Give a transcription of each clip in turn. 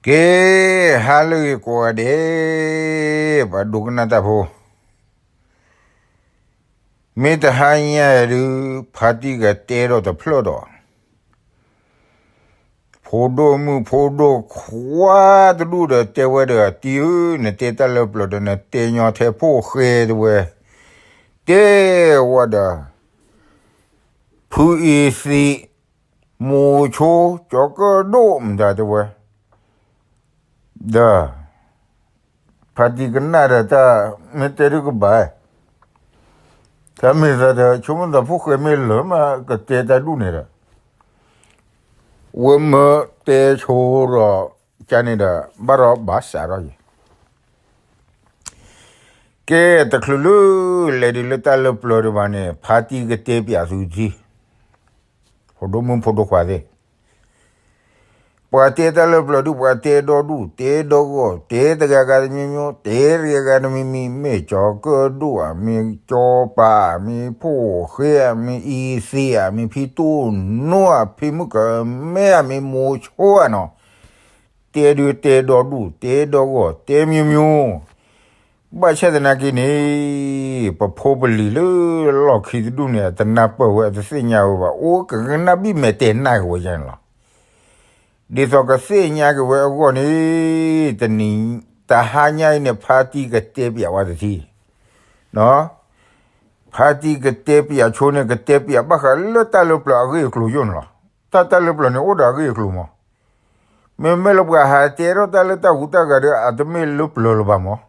ကဲ, ဟါလၢအဂ့ၤကိးဂၤဒဲး, ပှၤဒိကနၣ်တၢ်ဖိ, မ့ၢ်တဟါညါဒုး ဖါတံၢ်ကတဲဒီးတဖျၢၣ်ဒီး ဖိဒိၣ်မုၣ်ဖိဒိၣ်ခွါတဒူၣ်ဒီးတဲဝဲဒီး တံၢ်ဧၢ, နတဲတၢ်လၢပျၢၤဒီးနတဲညီထဲဖိၣ်ဃဲတဝဲ, တဲဝဲဒီး ဖုအ့သံး, မိၤဆိ, ကၠီၤကၢၣ်ဒိၣ်မတၤတဝဲ, ဒီး ဖါတံၢ်ကနၣ်ဒီးတၢ်, မ့ၢ်တဲဒုးကဘၣ်, တၢ်မ့ၢ်သးဒီး ဆိကမိၣ်သးဖိၣ်ဃဲမ့ၢ်လၢာ်မး ကတဲတၢ်ဒူၣ်န့ၣ်ဒီး ဝဲမၢတဲဆိဒီး ကန့ၣ်ဒီး ဘၣ်ဒီးဘၣ်စးထီၣ်ယဲၢ်. ကဲ, တချုးလၢလဲၤဒ်လၢတၢ်လၢပျၢၤဒံးဘၣ်န့ၣ် ဖါတံၢ်ကတဲပၠးသုထံ, ဖိဒိၣ်မုၣ်ဖိဒိၣ်ခွါသ့ၣ်, ပှၤတဲတၢ်လၢပျၢၤဒုး ပှၤတဲဒီဒူၣ် တဲဒီဂီၢ် တဲတဂၤဂၤတမံၤမံၤ တဲတဂၤဂၤတမံၤမံၤ မ့ၢ်ကၠီၤကၢၣ်ဒိၣ်ဧါ မ့ၢ်ကၠီၤပၤဧါ မ့ၢ်ဖိၣ်ဃဲဧါ မ့ၢ်အ့သံးဧါ မ့ၢ်ဖံတိၢ်နိဧါ ဖံမုၣ်ကမဲဧါ မ့ၢ်မိၤဆိဧါနီၤ, တဲဒုးတဲဒီဒူၣ် တဲဒီဂီၢ် တဲမျိုးမျိုး, ဘၣ်ဆၣ်သနာ်က့န့ၣ် ပဖိပလံၤလၢလီၢ်ခံတဒူၣ်န့ၣ် အတနၢ်ပၢၢ်ဝဲ အတသ့ၣ်ညါဝဲဘၣ်, အိၣ်ကကနၣ်ဘံၣ်မဲာ်တဲာ်နာ်က့ၤဝဲန့ၣ်လီၤ. ဒ်သိးကသ့ၣ်ညါက့ၤဝဲအဂီၢ်န့ၣ် တနံၤ တဟါညါအံၤန့ၣ် ဖါတံၢ်ကတဲပၠးဝဲတထံ, ဖါတံၢ်ကတဲပၠးဆိန့ၣ် ကတဲပၠးဘၣ်ဃးလၢတၢ်လၢပျၢၤအဂ့ၢ်အကျိၤယိၣ်န့ၣ်လီၤ. တၢ်တၢ်လၢပျၢၤန့ၣ် အိၣ်ဒီးအဂ့ၢ်အကျိၤမး, မ့မ့ၢ်လၢပှၤဟးတဲထီၣ်တၢ်လၢတၢ်ဟူးတၢ်ဂဲၤဒီး အတမ့ၢ်လၢပျၢၤလၢၤဘၣ်မး,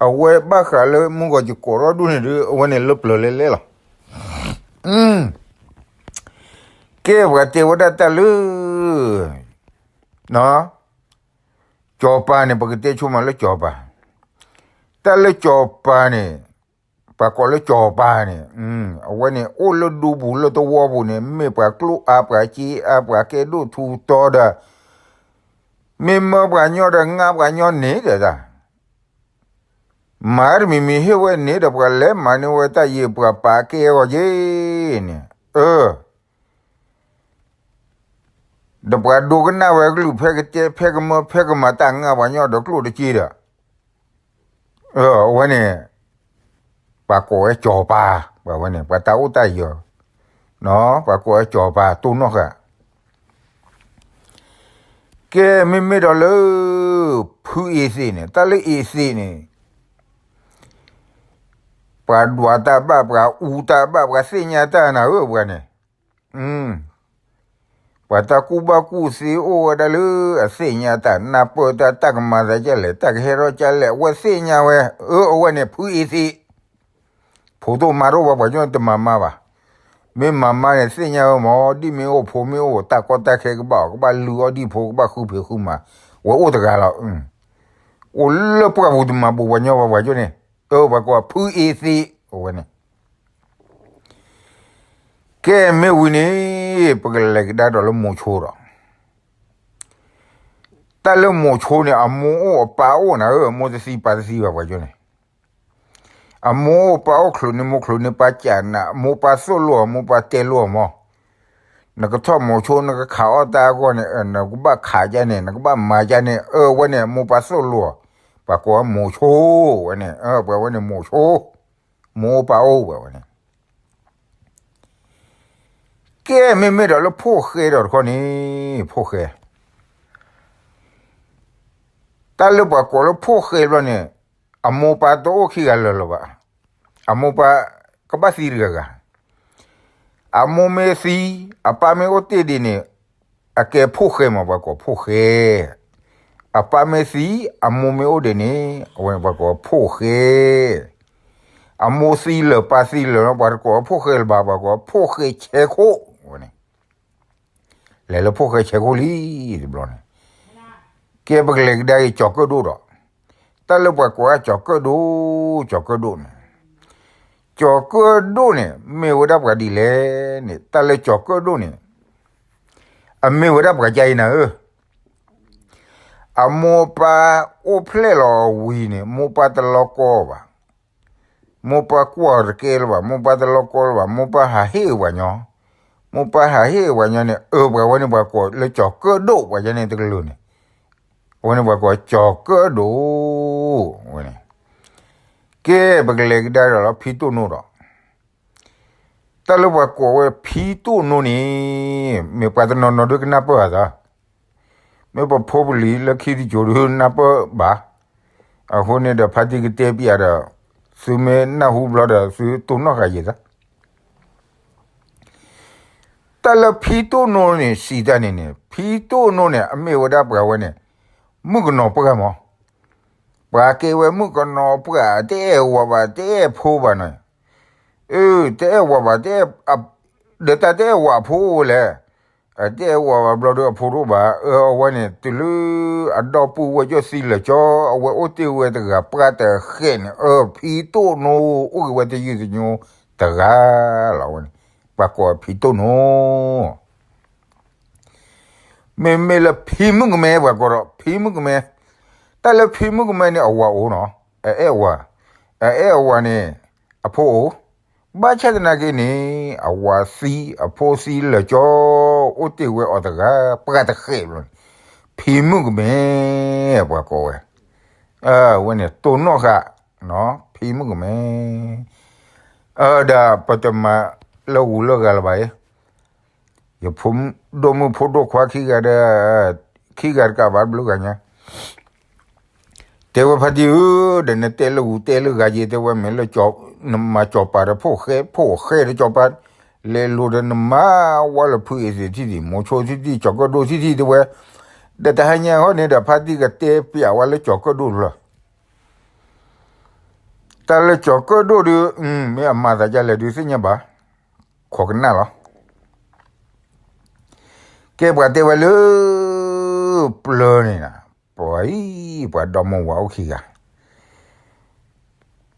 အဝဲဘၣ်ဃးလၢမုၢ်ဂီၤယကိးထီၣ်ဒူၣ်န့ၣ်ဒီး အဝဲန့ၣ်လၢပျၢၤလဲၤလဲၤလီၤ. ကဲ, ပှၤတဲဝဲဒၣ်တၢ်လၢ ကၠီၤပၤန့ၣ် ပကတဲဆိမးလၢကၠီၤပၤ, တၢ်လၢကၠီၤပၤန့ၣ် ပှၤကိးလၢကၠီၤပၤန့ၣ် အဝဲန့ၣ်အိၣ်လၢဒူပူၤလၢသဝီပူၤန့ၣ် မ့ၢ်ပှၤကျိၣ်အါပှၤစ့အါ ပှၤကဲဒိၣ်ထူတီဒီး မ့ၢ်မၢပှၤညီဒီး ငါပှၤညီန့ၣ်ဒီး မၤတမံၤမံၤဟ့ၣ်ဝဲန့ၣ်ဒီး ပှၤလဲၤမၤန့ၢ်ဝဲတၢ်ယံၤ ပှၤပာ်ကဲအီၤယ့ၢ်န့ၣ်, အၢ ဒီးပှၤဒိကနၣ်ဝဲကလုၢ်ဖဲကတဲ ဖဲကမၤတၢ် ငါပှၤညီဒီးကျိၣ်တစ့ဒီး အဝဲန့ၣ် ပှၤကိးဝဲကၠီၤပၤ, ပှၤဝဲန့ၣ် ပှၤတၢ်အိၣ်တၢ်ယၢၤ, ပှၤကိးဝဲကၠီၤပၤတိၢ်နီၣ်ဃာ်. ကဲ, မ့မ့ၢ်ဒီးလၢ ဖုအ့သ့းန့ၣ် တၢ်လၢအ့သ့းန့ၣ် ပှၤဒွးတၢ်ဘၣ် ပှၤအူတၢ်ဘၣ် ပှၤသ့ၣ်ညါတၢ်နၤဧၢ ပှၤန့ၣ် ပှၤတၢ်ကူၣ်ဘၣ်ကူၣ်သ့အိၣ်ဝဲဒၣ်လၢအသ့ၣ်ညါတၢ် နၢ်ပၢၢ်တၢ် တၢ်ကမၤသးဒ်လဲၣ် တၢ်ကဟဲထီၣ်ဒ်လဲၣ် အဝဲသ့ၣ်ညါဝဲ, အၢ အဝဲန့ၣ် ဖုအ့သ့း, ဖိတိၢ်မါတိၢ်ဘၣ် ပှၤကညီတမၤမါဘၣ်, မ့ၢ်မၤမါန့ၣ် သ့ၣ်ညါဝဲမ့ၢ် ဒ်မ့ၢ်အိၣ်ဖိမ့ၢ်အိၣ် တၢ်ကီတၢ်ခဲကဘၣ်အီၤ ကဘၣ်လုၢ်အီၣ်ဒံၣ်ဖိ ကဘၣ်ဃုဖံးဃုမၤ, ဝဲအိၣ်တဂၤလီၤ, အိၣ်လၢပှၢ်ပူၤတမၤဘူးပှၤညီဘၣ် ပှၤကညီန့ၣ်, အၢ ပှၤကိးဖုအ့သ့း အဝဲန့ၣ် ကဲ မ့ၢ်ဝံၤန့ၣ် ပကလဲၤကဒါဒီးလၢမိၤဆိဒီး, တၢ်လၢမိၤဆိန့ၣ် အမိၢ်အိၣ်အပၢ်အိၣ်နၤဧၢ မိၢ်တသံပၢ်တသံဘၣ် ပှၤကညီန့ၣ်, အမိၢ်အိၣ်ပၢ်အိၣ် ချုးန့ၢ်မိၢ်ချုးန့ၢ်ပၢ်ကးနး မိၢ်ပၢ်သိၣ်လိအီၤ မိၢ်ပၢ်တဲလိအီၤမး, နကထီၣ်မိၤဆိ နကခးအီၣ်တၢ်အဂီၢ်န့ၣ် နကဘၣ်ခးဒ်န့ၣ် နကဘၣ်မၤဒ်န့ၣ် အၢ ဝဲန့ၣ် မိၢ်ပၢ်သိၣ်လိအီၤ, ပှၤကိးဝဲမိၤဆိ ဝဲန့ၣ် ပှၤဝဲန့ၣ်မိၤဆိ, မိၢ်အိၣ်ပၢ်အိၣ်ဝဲန့ၣ် ကဲ မ့မ့ၢ်ဒီးလၢဖိၣ်ဃဲဒီးတခီန့ၣ် ဖိၣ်ဃဲ, တၢ်လၢပှၤကိးလၢဖိၣ်ဃဲဘျီန့ၣ် အမိၢ်ပၢ်တအိၣ်ခံဂၤလၢာ်လၢၤဘၣ်, အမိၢ်ပၢ်ကဘၣ်သံတဂၤဂၤ, အမိၢ်မ့ၢ်သံ အပၢ်မ့ၢ်အိၣ်တ့ၢ်ဒံးန့ၣ် အကဲဖိၣ်ဃဲမး ပှၤကိးဖိၣ်ဃဲ, အပၢ်မ့ၢ်သံ အမိၢ်မ့ၢ်အိၣ်ဒံးန့ၣ် အဝဲန့ၣ်ပှၤကိးဖိၣ်ဃဲ, အမိၢ်သံလၢာ်ပၢ်သံလၢာ်လီၤ ပှၤတကိးဖိၣ်ဃဲလၢၤဘၣ် ပှၤကိးဖိၣ်ဃဲဆဲခိၣ်ဝဲန့ၣ်, လဲၤလၢဖိၣ်ဃဲဆဲခိၣ်လံတဘျီန့ၣ်, ကဲပကလဲၤကဒါက့ၤကၠီၤကၢၣ်ဒိၣ်ဒီး, တၢ်လၢပှၤကိးဝဲကၠီၤကၢၣ်ဒိၣ်, ကၠီၤကၢၣ်ဒိၣ်န့ၣ်, ကၠီၤကၢၣ်ဒိၣ်န့ၣ် မ့ၢ်ဝဲဒၣ်ပှၤဒ်လဲၣ်န့ၣ် တၢ်လၢကၠီၤကၢၣ်ဒိၣ်န့ၣ် အမ့ၢ်ဝဲဒၣ်ပှၤကါအံၤနၤဧၢ, အမိၢ်ပၢ်အိၣ်ဖျဲၣ်လီၤဝံၤန့ၣ် မိၢ်ပၢ်တလီၤကီဘၣ်, မိၢ်ပၢ်ကွၢ်တကဲလၢၤဘၣ် မိၢ်ပၢ်တလီၤကီလၢၤဘၣ် မိၢ်ပၢ်ဟးဟ့ၣ်ဝဲညီ, မိၢ်ပၢ်ဟးဟ့ၣ်ဝဲညီန့ၣ် အၢ ပှၤဝဲန့ၣ်ပှၤကိးလၢကၠီၤကၢၣ်ဒိၣ် ပှၤကညီန့ၣ်တကလုာ်န့ၣ်, အဝဲန့ၣ်ပှၤကိးကၠီၤကၢၣ်ဒိၣ်ဝဲန့ၣ်. ကဲ ပကလဲၤကဒါဒီးလီၤ ဖံတိၣ်နိဒီး တၢ်လၢပှၤကိးဝဲဖံတိၣ်နိန့ၣ် မ့ၢ်ပှၤတနီၤနီၤဒုကနၢ်ပၢၢ်အသး, မ့ၢ်ပဖိပလံၤလၢခံတစိၤဒုနၢ်ပၢၢ်ဘၣ်. အဃိန့ၣ်ဒီးဖါတံၢ်ကတဲပျးဒီး သုမ့ၢ်နၢ်ဟူဘျီဒီး သုတိၢ်နီၣ်ဃာ်ယသး တၢ်လၢဖံတိၣ်နိန့ၣ် စံးတၢ်န့ၣ်န့ၣ် ဖံတိၣ်နိန့ၣ် အမ့ၢ်ဝဲဒၣ်ပှၤဝဲန့ၣ် မုၣ်ကနီၤပှၢ်မး, ပှၤကဲဝဲမုၣ်ကနီၤပှၢ် တအဲၣ်ဝၤဘၣ် တအဲၣ်ဖိဘၣ်န့ၣ်, အၢ တအဲၣ်ဝၤဘၣ် တအဲၣ်, ဒီးတၢ်တအဲၣ်ဝၤအဖိအိၣ်ဝဲလဲၣ်, အတအဲၣ်ဝၤဘၣ်ဘျီဒီးအဖိတအိၣ်ဘၣ်, အၢ အဝဲန့ၣ် တုၤလၢအဒီပုၢ်ဝဲၢ်ကၠီသံလၢာ်ကၠီ အဝဲအိၣ်တ့ၢ်ဝဲတဂၤပှၢ်တဃဲးန့ၣ် အၢ ဖံတိၣ်နိ အိၣ်က့ၤဝဲတယုၢ်တညိတဂၤလီၤဝဲန့ၣ်, ပှၤကိးဖံတိၣ်နိ မ့မ့ၢ်လၢဖံမုၣ်ကမဲ ပှၤကိးဒီးဖံမုၣ်ကမဲ, တၢ်လၢဖံမုၣ်ကမဲန့ၣ် အဝၤအိၣ်နီၤ, အအဲၣ်ဝၤ, အအဲၣ်အဝၤန့ၣ် အဖိအိၣ်, ဘၣ်ဆၣ်သနာ်က့န့ၣ် အဝၤသံ အဖိသံလၢာ်ကၠီ အိၣ်တ့ၢ်ဝဲအီၤတဂၤ ပှၢ်တဃဲးဘျီန့ၣ်, ဖံမုၣ်ကမဲ ပှၤကိးဝဲ, ဝဲန့ၣ်တိၢ်နီၣ်ဃာ် ဖံမုၣ်ကမဲ ဒီးပတမၤလၢဂူၤလၢဂၤလၢၤဘၣ်အံၤ, ယဖိဒိၣ်မုၣ်ဖိဒိၣ်ခွါခံဂၤဒီး ခံဂၤတကးဘၣ်တဘျုးဂၤညါ, တဲဝဲဖါတံၢ်ဧၢ, ဒီးနတဲလၢဂူၤတဲလၢဂၤယဲ တဲဝဲမ့ၢ်လၢ နမၤကၠီၤပၤဒီးဖိၣ်ဃဲ ဖိၣ်ဃဲဒီးကၠီၤပၤ, လဲၤလိၤဒီးနမၤဝဲလၢဖုအ့သ့ၣ်ထံၣ်ထံၣ် မိၤဆိထံၣ်ထံၣ် ကၠီၤကၢၣ်ဒိၣ်ထံၣ်ထံၣ်တဲဝဲ, ဒီးတဟါညါဟီန့ၣ်ဒီး ဖါတံၢ်ကတဲပျးဝဲလၢကၠီၤကၢၣ်ဒိၣ်တဖျၢၣ် တၢ်လၢကၠီၤကၢၣ်ဒိၣ်ဒီး မ့ၢ်အမၤသးဒ်လဲၣ်ဒုးသ့ၣ်ညါဘၣ်, ခိးကနၣ်လီၤ. ကဲပှၤတဲဝဲလၢ ပျၢၤန့ၣ်, ပှၤအံၤ ပှၤဒီမါဝၤအိၣ်ခံဂၤ,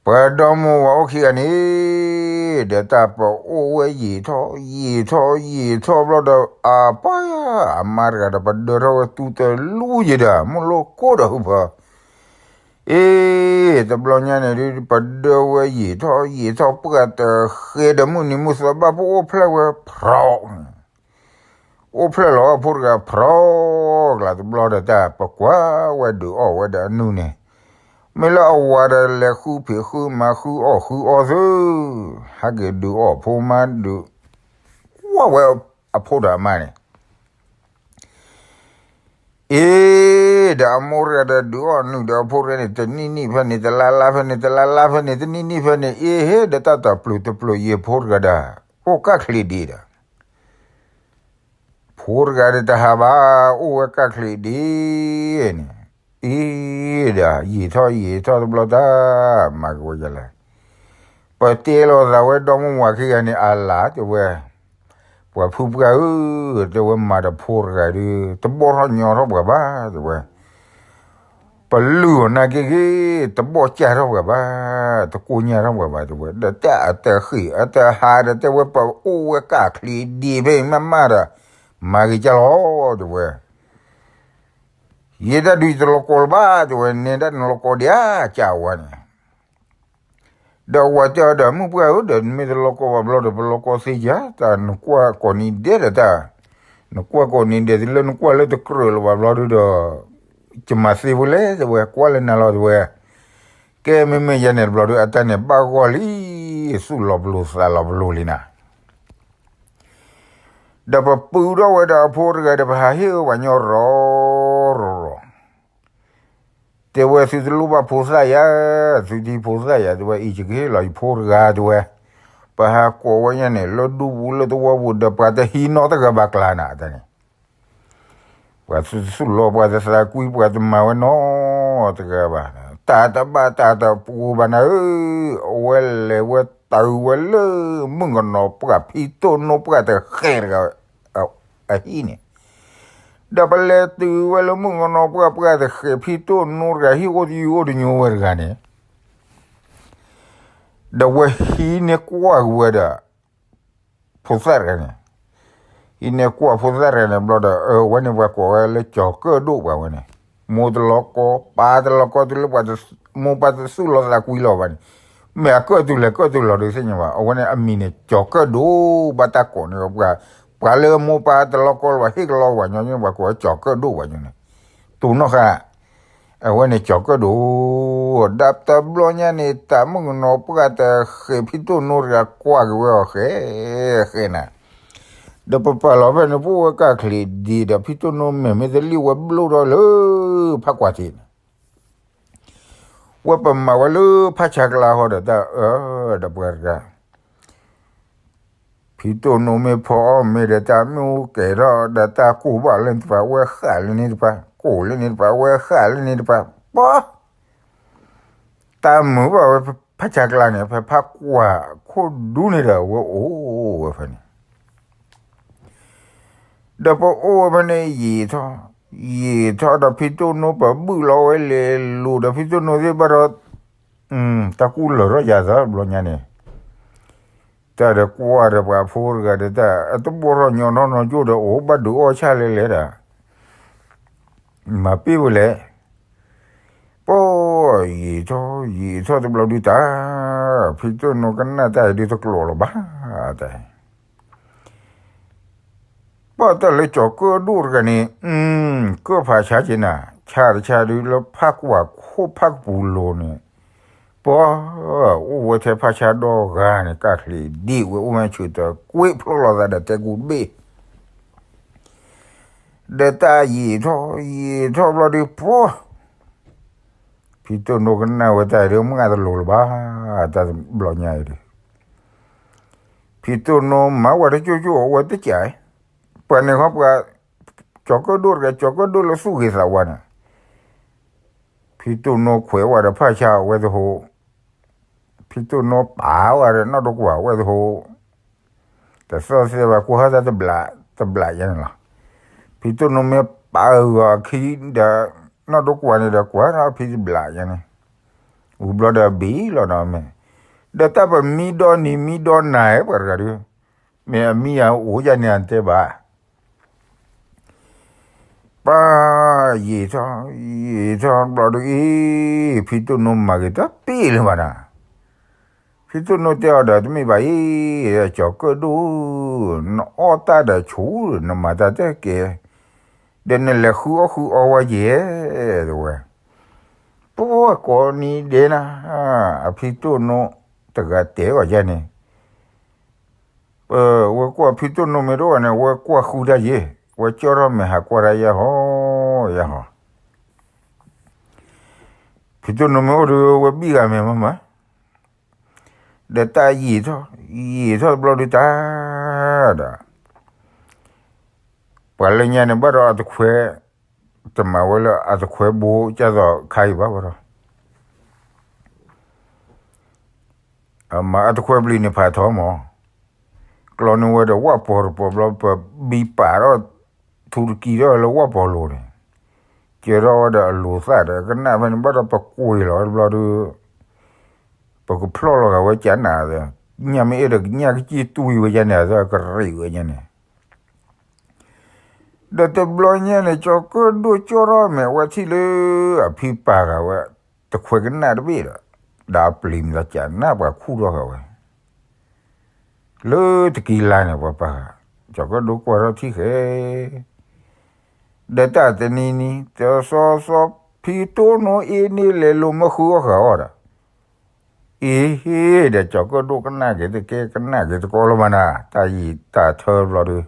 ပှၤဒီမါဝၤအိၣ်ခံဂၤန့ၣ်, ဒီးတၢ်ပအိၣ်ဝဲယံာ်ထီၣ် ယံာ်ထီၣ်ယံာ်ထီၣ်ဘျီဒီး အပၢ် အမါတဂၤဒီး ပဒၢထီၣ်ဝဲတူၢ်တလူယဲဒီး မုၢ်လိၣ်ကိၢ်ဒီးဟုဖၢ အ့ တဘျီညါန့ၣ်ဒုး ပဒၢဝဲယံာ်ထီၣ်ယံာ်ထီၣ် ပှၢ်တဃဲဒီး မုၢ်နံၤမုၢ်သီဘၣ် ပအိၣ်ဖျဲၣ်ဝဲဖြီ, အိၣ်ဖျဲၣ်လီၤအဖိတဂၤဖြီ, ကျါတဘျီဒီးတၢ် ပကွၢ်ဝဲဒုးအီၣ်ဝဲဒီးအနုၢ်န့ၣ်, မ့ၢ်လၢအဝၤဒီးလဲၤဃုဖံးဃုမၤဃုအီၣ်ဃုအီသု, ဟဲက့ၤဒုးအီၣ်ဖိမါဒုး, ကွၢ်ဝဲအဖိဒီးအမါန့ၣ် အ့ ဒီးအမိၢ်တဂၤဒီးဒုးအီၣ်နုၢ်ဒီးအဖိတဂၤန့ၣ် တနံၣ်နံၣ်ဖဲန့ၣ် တလါလါဖဲန့ၣ် တလါလါဖဲန့ၣ် တနံၣ်နံၣ်ဖဲန့ၣ် အ့ဟ့ ဒီးတၢ်တပျုာ်တပျုာ် ယဖိတဂၤဒီး အိၣ်ကၢ်ချံးဒံးဒီး ဖိတဂၤဒီးတဟးဘၣ် အိၣ်ဝဲကၢ်ချံးဒံးန့ၣ်, အ့ ဒီးယံာ်ထီၣ်ယံာ်ထီၣ်တဘျီတၢ် မၤကဝဲယလဲၣ် ပတဲလိာ်သးဝဲဒီမါဝၤခံဂၤန့ၣ် အလၤတဲဝဲ, ပှၤဖုပှၢ်ဧၢ, တဲဝဲမၤဒီးဖိတဂၤဒီး တဘီၣ်ထီၣ်ညီထီၣ်ပှၤဘၣ် တဲဝဲ, ပလုၢ်အီၤနာ်က့ဂ့ၤ တဘီၣ်ကၢ်ထီၣ်ပှၤဘၣ်, တကိညၢ်ထီၣ်ပှၤဘၣ် တဲဝဲ, ဒီးတၢ်အတဃံးအတဟးဒီး တဲဝဲပအိၣ်ဝဲကၢ်ချံးဒံးဖဲအံၤမးမးဒီး မၤဂ့ၤကၢ်လီၤ တဲဝဲ ယဲဒၣ်ဒုးယတလီၤကီလၢၤဘၣ် တဲဝဲ, နဲဒၣ်နလီၤကီဒံးဧါ ကၢ်ဝဲန့ၣ်, ဒီးဝၤတဲအီၤဒီး မုၢ်ပှၢ်ဧၢ, ဒီးနမ့ၢ်တလီၤကီဘၣ်ဘျီဒီး ပလီၤကီသ့ယၤ, တၢ်နကွၢ်ကိးနံၤဒဲးဒီးတၢ်, နကွၢ်ကိးနံၤဒဲး တုၤလၢနကွၢ်လၢတကြၢးလၢၤဘၣ်ဘျီဒုးဒီး ယမၤသ့ဖိလဲၣ် တဲဝဲ, ကွၢ်လၢနၤလီၤ တဲဝဲ, ကဲမ့မ့ၢ်ယၤန့ၣ်တဘျီဒုး အတၢ်န့ၣ်ဘၣ်ဂီၢ်လံ, သူၣ်လီၤပလိာ်သးလီၤပလိာ်လံနၤ ဒီးပပုၢ်ထီၣ်ဝဲဒီးအဖိတဂၤဒီး ပဟးဟ့ၣ်ဝဲပှၤညီရီၤရီၤရီၤ, တဲဝဲသုတလိၣ်ဘၣ်ဖိသၣ်ယၤ, သုတဟံးဖိသၣ်ယၤ တဲဝဲ, အံၤယကဟ့ၣ်လီၤယဖိတဂၤ တဲဝဲ, ပဟးကိးဝဲညါန့ၣ် လၢဒူပူၤလၢသဝီပူၤဒီး ပှၤတဟံးနီတဂၤဘၣ်ကျါနၤ တၢ်န့ၣ် ပှၤတသူၣ်လီၤ ပှၤတသးကွံ ပှၤတမၤဝဲနီတဂၤဘၣ်, တၢ်တဘၣ်တၢ်တပူၤဘၣ်နၤဧၢ, အဝဲလဲၤဝဲတုၤဝဲလၢ မုၣ်ကနီၤပှၢ်ဖံတိၣ်နိပှၢ်တဃဲးတဂၤ အဟံၣ်န့ၣ်, ဒီးပလဲၤတုၤဝဲလၢမုၣ်ကနီၤပှၢ်ပှၢ်တဃဲး ဖံတိၣ်နိတဂၤ ဟံၣ်အိၣ်တယုၢ်အိၣ်တညိဝဲတဂၤန့ၣ် ဒီးဝဲဟံးန့ၢ်ကွၢ်က့ၤဝဲဒီး ဖိသၣ်တဂၤန့ၣ်, ဟံးန့ၢ်ကွၢ်ဖိသၣ်တဂၤန့ၣ်ဘျီဒီး အဝဲန့ၣ်ပှၤကိးဝဲလၢကၠီၤကၢၣ်ဒိၣ်ပှၤဝဲန့ၣ်, မိၢ်တလီၤကီ ပၢ်တလီၤကီ တုၤလၢပှၤမိၢ်ပၢ်တသူၣ်လီၤသးကွံလီၤဘၣ်န့ၣ်, မ့ၢ်အကၢၣ်တုၤလဲၣ်ကၢၣ်တုၤလီၤဒုးသ့ၣ်ညါဘၣ်, အဝဲန့ၣ်အမံၤန့ၣ် ကၠီၤကၢၣ်ဒိၣ် ဘၣ်တၢ်ကိးန့ၢ်ပှၤ, ပှၤလၢမိၢ်ပၢ်တလီၤကီလၢၤဘၣ် ဟ့ၣ်ကလီပှၤညီန့ၣ် ပှၤကိးဝဲကၠီၤကၢၣ်ဒိၣ်ပှၤညီန့ၣ်, တိၢ်နီၣ်ဃာ် အဝဲန့ၣ်ကၠီၤကၢၣ်ဒိၣ်, ဒီးတဘျီညါန့ၣ် တၢ်မုၣ်ကနီၤပှၢ်တဃဲး ဖံတိၣ်နိတဂၤကွၢ်က့ၤဝဲအီၤဃဲ, ဃဲနၤ, ဒီးပပာ်လီၤဖဲန့ၣ် ပအိၣ်ဝဲကၢ်ချံးဒံးဒီး ဖံတိၣ်နိမဲာ်မ့ၢ်တလံၣ်ဝဲဘျိၣ်ထီၣ်လၢဖးကွၢ်ထံးန့ၣ် ဝဲပမၤဝဲလၢဖးဆါကျါဃီဒီးတၢ်အၢ, ဒီးပှၤတဂၤ ဖံတိၣ်နိမ့ၢ်ဖီအီၣ်မ့ၤဒီးတၢ်မ့ၣ်အူကဲၤထီၣ်ဒီးတၢ်ကိၢ်ဘၣ်လၢန့ၣ်တပၤ ဝဲဃၣ်လၢန့ၣ်တပၤ, ကိၢ်လၢန့ၣ်တပၤ ဝဲဃၣ်လၢန့ၣ်တပၤ, ပှၤ တၢ်မုာ်ဘၣ်ဝဲဖးဆါကျါန့ၣ် ဖဲဖးကွၢ်ခိၣ်ဒူန့ၣ်ဒီး အဝဲအိၣ်ဝဲဖဲန့ၣ် ဒီးပအိၣ်ဝဲဖဲန့ၣ်ယံာ်ထီၣ်, ယံာ်ထီၣ်ဒီးဖံတိၣ်နိပဘုၣ်လီၤဝဲလဲၤလိၤဒီး ဖံတိၣ်နိသ့ၣ်ဘၣ်ဒီး တၢ်ကူၣ်လၢာ်ထီၣ်ယၤသးဘျီညါန့ၣ်, တၢ်ဒီးကွၢ်ဒီးပှၤဖိတဂၤဒီး တၢ်အတဘီၣ်ထီၣ်ညီထီၣ်နီၢ်ကၠိၣ်ဒီး အိၣ်ဘၣ်ဒုးအီၣ်ဆၣ်လဲၤလဲၤဒီး မၤပ့ၢ်ဝဲလဲၣ်. ပှၤ ယံာ်ထီၣ်ယံာ်ထီၣ်တဘျီဒုးတၢ်, ဖံတိၣ်နိကနၣ်တၢ်အံၤဒုးတကျိၤလီၤဘၣ်, တၢ် ပှၤတၢ်လၢကၠီၤကၢၣ်ဒိၣ်တဂၤန့ၣ်, ကၢၣ်ဖးဆါက့ၤနၤ, ဆါတဆါဒုးလၢဖးကွၢ်ခိၣ်ဖးကပူၤလိၤန့ၣ်, ပှၤ အိၣ်ဝဲထဲဖးဆါဒီဂၤန့ၣ် ကၢ်ချံးဒံးဝဲအိၣ်ဝဲဆၢထၢၣ်ကွ့ဖျိလီၤသးဒီးတဲကူတဘ့ၣ် ဒီးတၢ်ယံာ်ထီၣ်ယံာ်ထီၣ်ဘျီဒုးပှၤ ဖံတိၣ်နိကနၣ်ဝဲတၢ်အံၤဒီး မုၢ်ဂၤတလိၤလၢၤဘၣ်, တၢ်ဘျီညါအံၤဒီး ဖံတိၣ်နိမၤဝဲတကၠိၣ်ကၠိၣ်အဝဲတကး, ပှၤန့ၣ်ခီပှၤ ကၠီၤကၢၣ်ဒိၣ်တဂၤ ကၠီၤကၢၣ်ဒိၣ်လၢသူၣ်ဂ့ၤသးဝါန့ၣ်, ဖံတိၣ်နိခွဲးဝဲဒီးဖးဆါအဝဲသဟိး, ဖံတိၣ်နိပာ်ဝဲဒီးနီၢ်ဒိကွၢ်အဝဲသဟိး တသီၣ်သ့ဘၣ်ကွၢ်ဟီၣ်တၢ်တဘျးတဘျးယါန့ၣ်လီၤ. ဖံတိၣ်နိမ့ၢ်ပာ်အဂီၤအခံဒီး နီၢ်ဒိကွၢ်န့ၣ်ဒီးကွၢ်ထီၣ်ဖံတဘျးယါန့ၣ်, ဝံၤဘျီဒီးဘံလီၤနီၤမ့ၢ်, ဒီးတၢ်ပမံဒီနံၤမံဒီနၤပှၤတဂၤဒီး, မ့ၢ်အမံယၤအိၣ်ယါန့ၣ်အတဲဘၣ် ပှၤ ယံာ်ထီၣ်ယံာ်ထီၣ်ဘျီဒုးအံၤ, ဖံတိၣ်နိမၤဂ့ၤတပ့ၢ်လၢၤဘၣ်နၤ, ဖံတိၣ်နိတဲအီၤဒီးတမ့ၢ်ဘၣ်အံၤ, ကၠီၤကၢၣ်ဒိၣ်, နအီၣ်တၢ်ဒီးဆူၣ် နမၤတၢ်တကဲ, ဒီးနလဲၤဃုအီၣ်ဃုအီဝဲယဲၢ်, တဲဝဲ, ပှၤကိးနံၤဒဲးနၤ, အဖံတိၣ်နိတဂၤတဲအီၤယဲၢ်န့ၣ် ဝဲကွၢ်ဖံတိၣ်နိမ့ၢ်တအိၣ်န့ၣ် ဝဲကွၢ်ဃုတၢ်ယဲၢ်, ဝဲကၠီထီၣ်မဲာ်ဟးကွၢ်တၢ်ယဲၢ်ဟီ, ယဲၢ်ဟီ, ဖံတိၣ်နိမ့ၢ်အိၣ်ဒီး ဝဲဘံၣ်ဂၤမဲာ်မးမး, ဒီးတၢ်ယံာ်ထီၣ်, ယံာ်ထီၣ်တဘျီဒုးတၢ်, ဒီး ပှၤလၢညါန့ၣ်ဘၣ်ဒီးအတခွဲး, တမၤဝဲလၢအတခွဲးဘိကၢ်သိးခါအံၤဘၣ်ဘၣ်ဒီး အမၤအတခွဲးပျံၤန့ၣ်ဖးထီမး, ကျီန့ၢ်ဝဲဒီးဝၣ်ပီၤတပီၤဘျီ ပဘံပာ်ထီၣ်ထူတကံထီၣ်လၢဝၣ်ပီၤလိၤန့ၣ်, ကဲထီၣ်ဝဲဒီးအလိၤသၣ်ဒီးကနၣ်ဖဲန့ၣ်ဘၣ်ဒီးပကွံာ်လီၤတဘျီဒီး ပကဖျီၣ်လီၤဂာ်ဝဲကနၣ်, ညၣ်မ့ၢ်အဲၣ်ဒီးညၣ်ကစံၣ်တွံဝဲညါန့ၣ် အသးကရံးဝဲညါန့ၣ် ဒီးတဘျီညါန့ၣ် ကၠီၤကၢၣ်ဒိၣ်ကၠီထီၣ်မဲာ်ဝဲထံၣ်လၢ အဖံပာ်ဃာ်ဝဲ တခွဲးကနၣ်တဘ့ၣ်ဒီး ဒီးအပျံၤမၤသးကနၣ်ပှၤခူၣ်ထီၣ်ဃာ်ဝဲ လၢတကံလါန့ၣ် ပှၤပာ်ဃာ် ကၠီၤကၢၣ်ဒိၣ်ကွၢ်ထီၣ်ထံၣ်ဃဲ ဒီးတၢ်တနံၤနံၤ တသီသီ ဖံတိၣ်နိအ့န့ၣ်လဲၤလိၤမၢဃုအီၣ်ဃာ်အီၣ်ဒီး အ့ ဒီးကၠီၤကၢၣ်ဒိၣ်ကနၣ်က့ၤတကဲ ကနၣ်က့ၤတကီလၢၤမးနၤ တၢ်ယံာ်တၢ်ထၢဘျီဒီး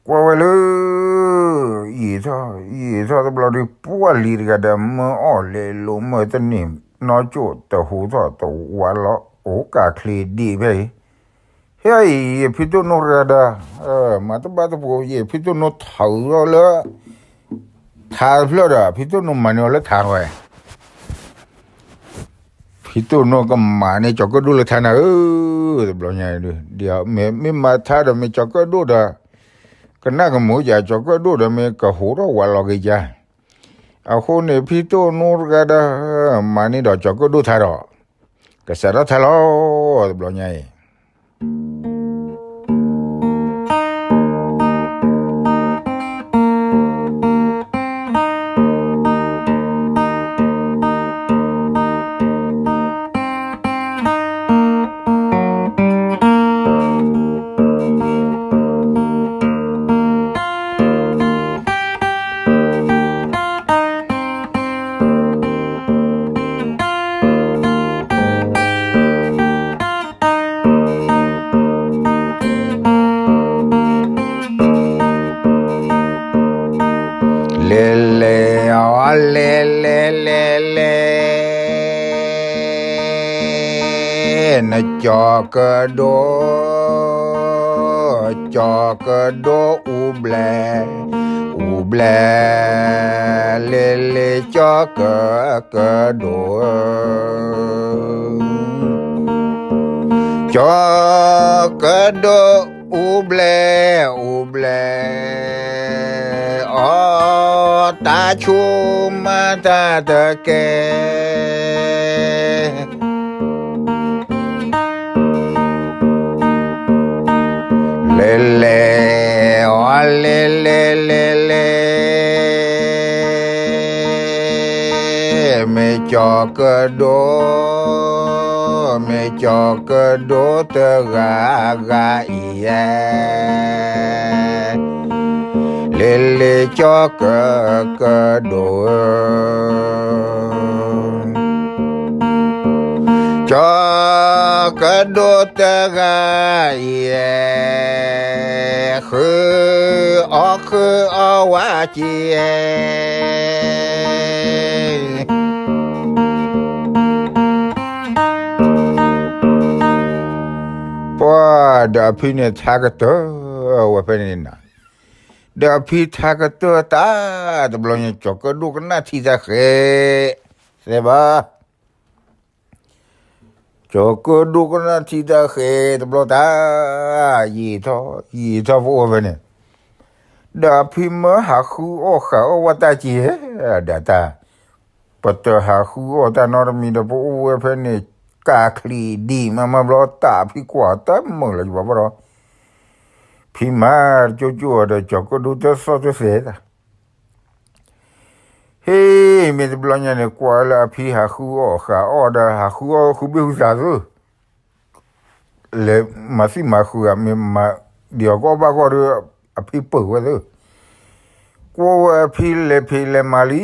ကွၢ်ဝဲလၢ ယံာ်ထီၣ် ယံာ်ထီၣ်တဘျီဒီး ပှၢ်လံၤတဂၤဒီး မၢအီၣ်လဲၤလိၤမၢတန့ၢ် နီၢ်ကၠိၣ်တဟူးထီၣ်တဝးလီၤ အိၣ်ကၢ်ချံးဒံးဖဲအံၤ ဟဲအံၤ ယဖံတိၣ်နိတဂၤဒီး မၤတဘၣ်တပူၤ ယဖံတိၣ်နိထးအီၤလၢ ထးတဖျၢၣ်ဒီး ဖံတိၣ်နိမၤန့ၢ်အီၤလၢထးဝဲ ဖံတိၣ်နိကမၤန့ၢ်ကၠီၤကၢၣ်ဒိၣ်လၢထးနၤဧၢ, တဘျီညါအံၤဒုး မ့ၢ်မၤထးဒီးမ့ၢ်ကၠီၤကၢၣ်ဒိၣ်ဒီး ကနၣ်ကမုာ်ယၤ ကၠီၤကၢၣ်ဒိၣ်ဒီးမ့ၢ်ကဟူးထီၣ်ဝးလီၤက့ၤယၤ, အဃိန့ၣ် ဖံတိၣ်နိတဂၤဒီး မၤန့ၢ်ဒီးကၠီၤကၢၣ်ဒိၣ်ထးဒီး ကစးထီၣ်ထးလီၤ တဘျီညါအံၤ ကၠီၤကၢၣ်ဒိၣ်, ကၠီၤကၢၣ်ဒိၣ်အူဘျဲၣ်, အူဘျဲၣ်, လ့လ့ကၠီၤကၢၣ်ကၢၣ်ဒိၣ်ဧၢ, ကၠီၤကၢၣ်ဒိၣ်အူဘျဲၣ်, အူဘျဲၣ်, အီၣ်တၢ်ဆူၣ်မၤတၢ်တကဲ လဲၤလဲၤ, အီၤလဲၤလဲၤလဲၤလဲၤ, မ့ၢ်ကၠီၤကၢၣ်ဒိၣ်, မ့ၢ်ကၠီၤကၢၣ်ဒိၣ်တဂၤဂၤအံၤဧါ, လဲၤလဲၤကၠီၤကၢၣ်ကၢၣ်ဒိၣ်ဧၢ ကၠီၤကၢၣ်ဒိၣ်တဂၤအံၤဧါ, ဃုအီၣ်ဃုအီဝဲက့ၤဧါ, ပှၤဒီးအဖံန့ၣ်ထါကတၢၢ် ဝဲဖဲန့ၣ်နၤ, ဒီးအဖံထါကတၢၢ်တၢ်, တဘျီညါ ကၠီၤကၢၣ်ဒိၣ်ကနၣ်ထံတၢ်ဃဲ, သဲဘၣ် ကၠီၤကၢၣ်ဒိၣ်ကနၣ်ထံတၢ်ဃဲတဘျီတၢ်, ယံာ်ထီၣ်ယံာ်ထီၣ် ပအိၣ်ဝဲဖဲန့ၣ်, ဒီးအဖံမၢဟးဃုအီၣ်ဃုအီဝဲတၢ်က့ၤ, ဒီးတၢ်, ပတဟးဃုအီၣ်တၢ်နီတမံၤဒီး ပအိၣ်ဝဲဖဲန့ၣ်, ကးချံးဒံးမးမးဘျီ တၢ်အဖံကွၢ်တမုာ်လၢၤဘၣ်ဘၣ်ဒီး, ဖံမၤတကၠိကၠိဒီး ကၠီၤကၢၣ်ဒိၣ်တသီၣ်တသဲတၢ် ဟ့ၣ် မ့ၢ်တဘျီညါန့ၣ် ကွၢ်လၢအဖံဟးဃုအီၣ်ဃုအီဒီး ဟးဃုအီၣ်ဃုဘ့ၣ်ဃုသးသု, လဲၤမၤသံမၤဃုဧါ မ့ၢ်မၤဒံးအီၤကီဘၣ်ကီဒီး အဖံပၢၢ်ဝဲသု, ကွၢ်ဝဲအဖံလဲၤဖံးလဲၤမၤလံ,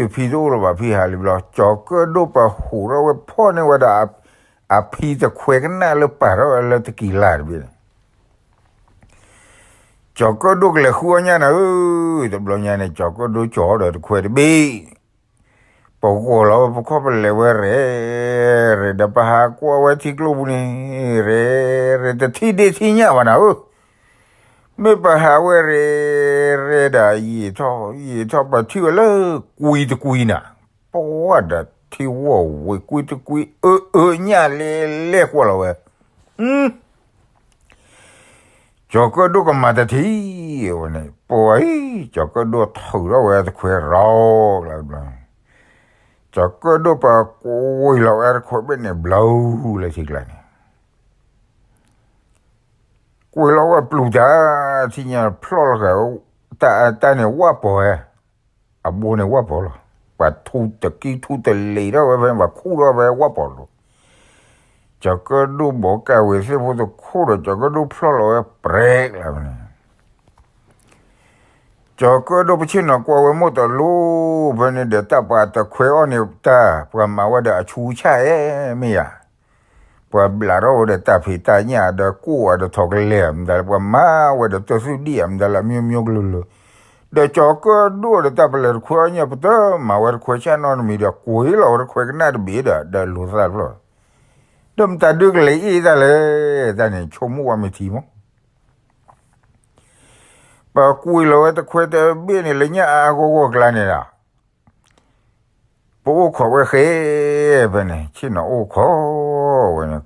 အဖံတအိၣ်လၢၤဘၣ် ဖံဟးလံဘျီ ကၠီၤကၢၣ်ဒိၣ်ပဟူးထီၣ်ဝဲဖီၣ်န့ၢ်ဝဲဒၣ် အဖံတခွဲးကနၣ်လၢပာ်ထီၣ်ဝဲလၢတကံၤလါတဘ့ၣ်န့ၣ် ကၠီၤကၢၣ်ဒိၣ်ကလဲၤဃုအီၣ်ညၣ်နၤဧၢ, တဘျီညါန့ၣ် ကၠီၤကၢၣ်ဒိၣ်ကၠီၤဒီးတခွဲးတဘ့ၣ်, ပဂီၢ်လီၤဝဲပခီၣ်ပလဲၤဝဲရဲၣ်, ရဲၣ်ဒီးပဟးကွၢ်ဝဲထံကျိပူၤန့ၣ်, ရဲၣ်ရဲၣ်တထံၣ်ဒ့ၣ်ထံၣ်ညၣ်ဘၣ်နၤဧၢ, မ့ၢ်ပဟးဝဲရဲၣ်ရဲၣ်ဒီး ယံာ်ထီၣ်ယံာ်ထီၣ် ပထံၣ်ဝဲလၢကွံတကွံနၤ, ပဝဲဒီးထံဝီၢ်ဝံၤကွံတကွံ အၢအၢညၣ်လဲၤလဲၤကွၢ်လီၤဝဲ, အ ကၠီၤကၢၣ်ဒိၣ်ကမၤတထံၣ်, ဝဲန့ၣ် ပှၤအံၤ ကၠီၤကၢၣ်ဒိၣ်ထုးထီၣ်ဝဲတခွဲးရီၤကျါတဘျီ, ကၠီၤကၢၣ်ဒိၣ်ပှၤကွံလီၤဝဲတခွဲးဘ့ၣ်န့ၣ်ဘျီလၢထံကျါန့ၣ်, ကွံလီၤဝဲပျူၤတၢ် ထံၣ်ညါဖျီၣ်လီၤဃာ်, တၢ်န့ၣ်ဝၣ်ပီၤဧါ အဘိန့ၣ်ဝၣ်ပီၤလီၤ, ပှၤထူတကံၢ်ထူတလံၤထီၣ်ဝဲဖဲ ပှၤခူၣ်ထီၣ်ဖဲဝၣ်ပီၤလီၤ, ကၠီၤကၢၣ်ဒိၣ်ဘီးကၢ်ဝံၤသ့ၣ်ဖိတခိၣ်ဒီး ကၠီၤကၢၣ်ဒိၣ်ဖျီၣ်လီၤဝဲပြဲးကျါဝဲန့ၣ်, ကၠီၤကၢၣ်ဒိၣ်ပဆ့ၣ်နီၤကွၢ်ဝဲမိၢ်တလိၣ်ဖဲန့ၣ်ဒီး တၢ်ပှၤတခွဲးအီၣ်န့ၣ်တၢ် ပှၤမၤဝဲဒီးအဆူဆၣ်အဲၣ်မ့ၢ်ယၤ ပှၤဘျးထီၣ်ဝဲဒီးတၢ်ဖံးတၢ်ညၣ်ဒီးကိၣ်အဒီးထိးကလဲၤမတၤလၢ ပှၤမၤဝဲဒီးတၢ်သူၣ်ဒံၣ်အမတၤလၢအမျိုးမျိုးကလုာ်လၢာ်, ဒီးကၠီၤကၢၣ်ဒိၣ်ဒီးတၢ်ပလဲၤတခွဲးအီၣ်ညၣ် ပတမၤဝဲတခွဲးဆၣ်နီတမံၤဒီး ကွံလီၤဝဲတခွဲးကနၣ်တဘ့ၣ်ဒီး ဒီးလိာ်သးတဖျၢၣ်, ဒီးမတၤဒုးကလဲၤအ့ၣ်တၢ်လဲၣ်, တၢ်န့ၣ်ဆိကမိၣ်ဝဲမ့ၢ်ထံမး ပကွံာ်လီၤဝဲတခွဲးတဘ့ၣ်န့ၣ် လၢညၣ်အါအါဂီၢ်ဂီၢ်ကျါန့ၣ်ဒီး ပအိၣ်ခိးဝဲဃဲ ဖဲန့ၣ် ဆ့ၣ်နီၤအိၣ်ခိးဝဲန့ၣ်,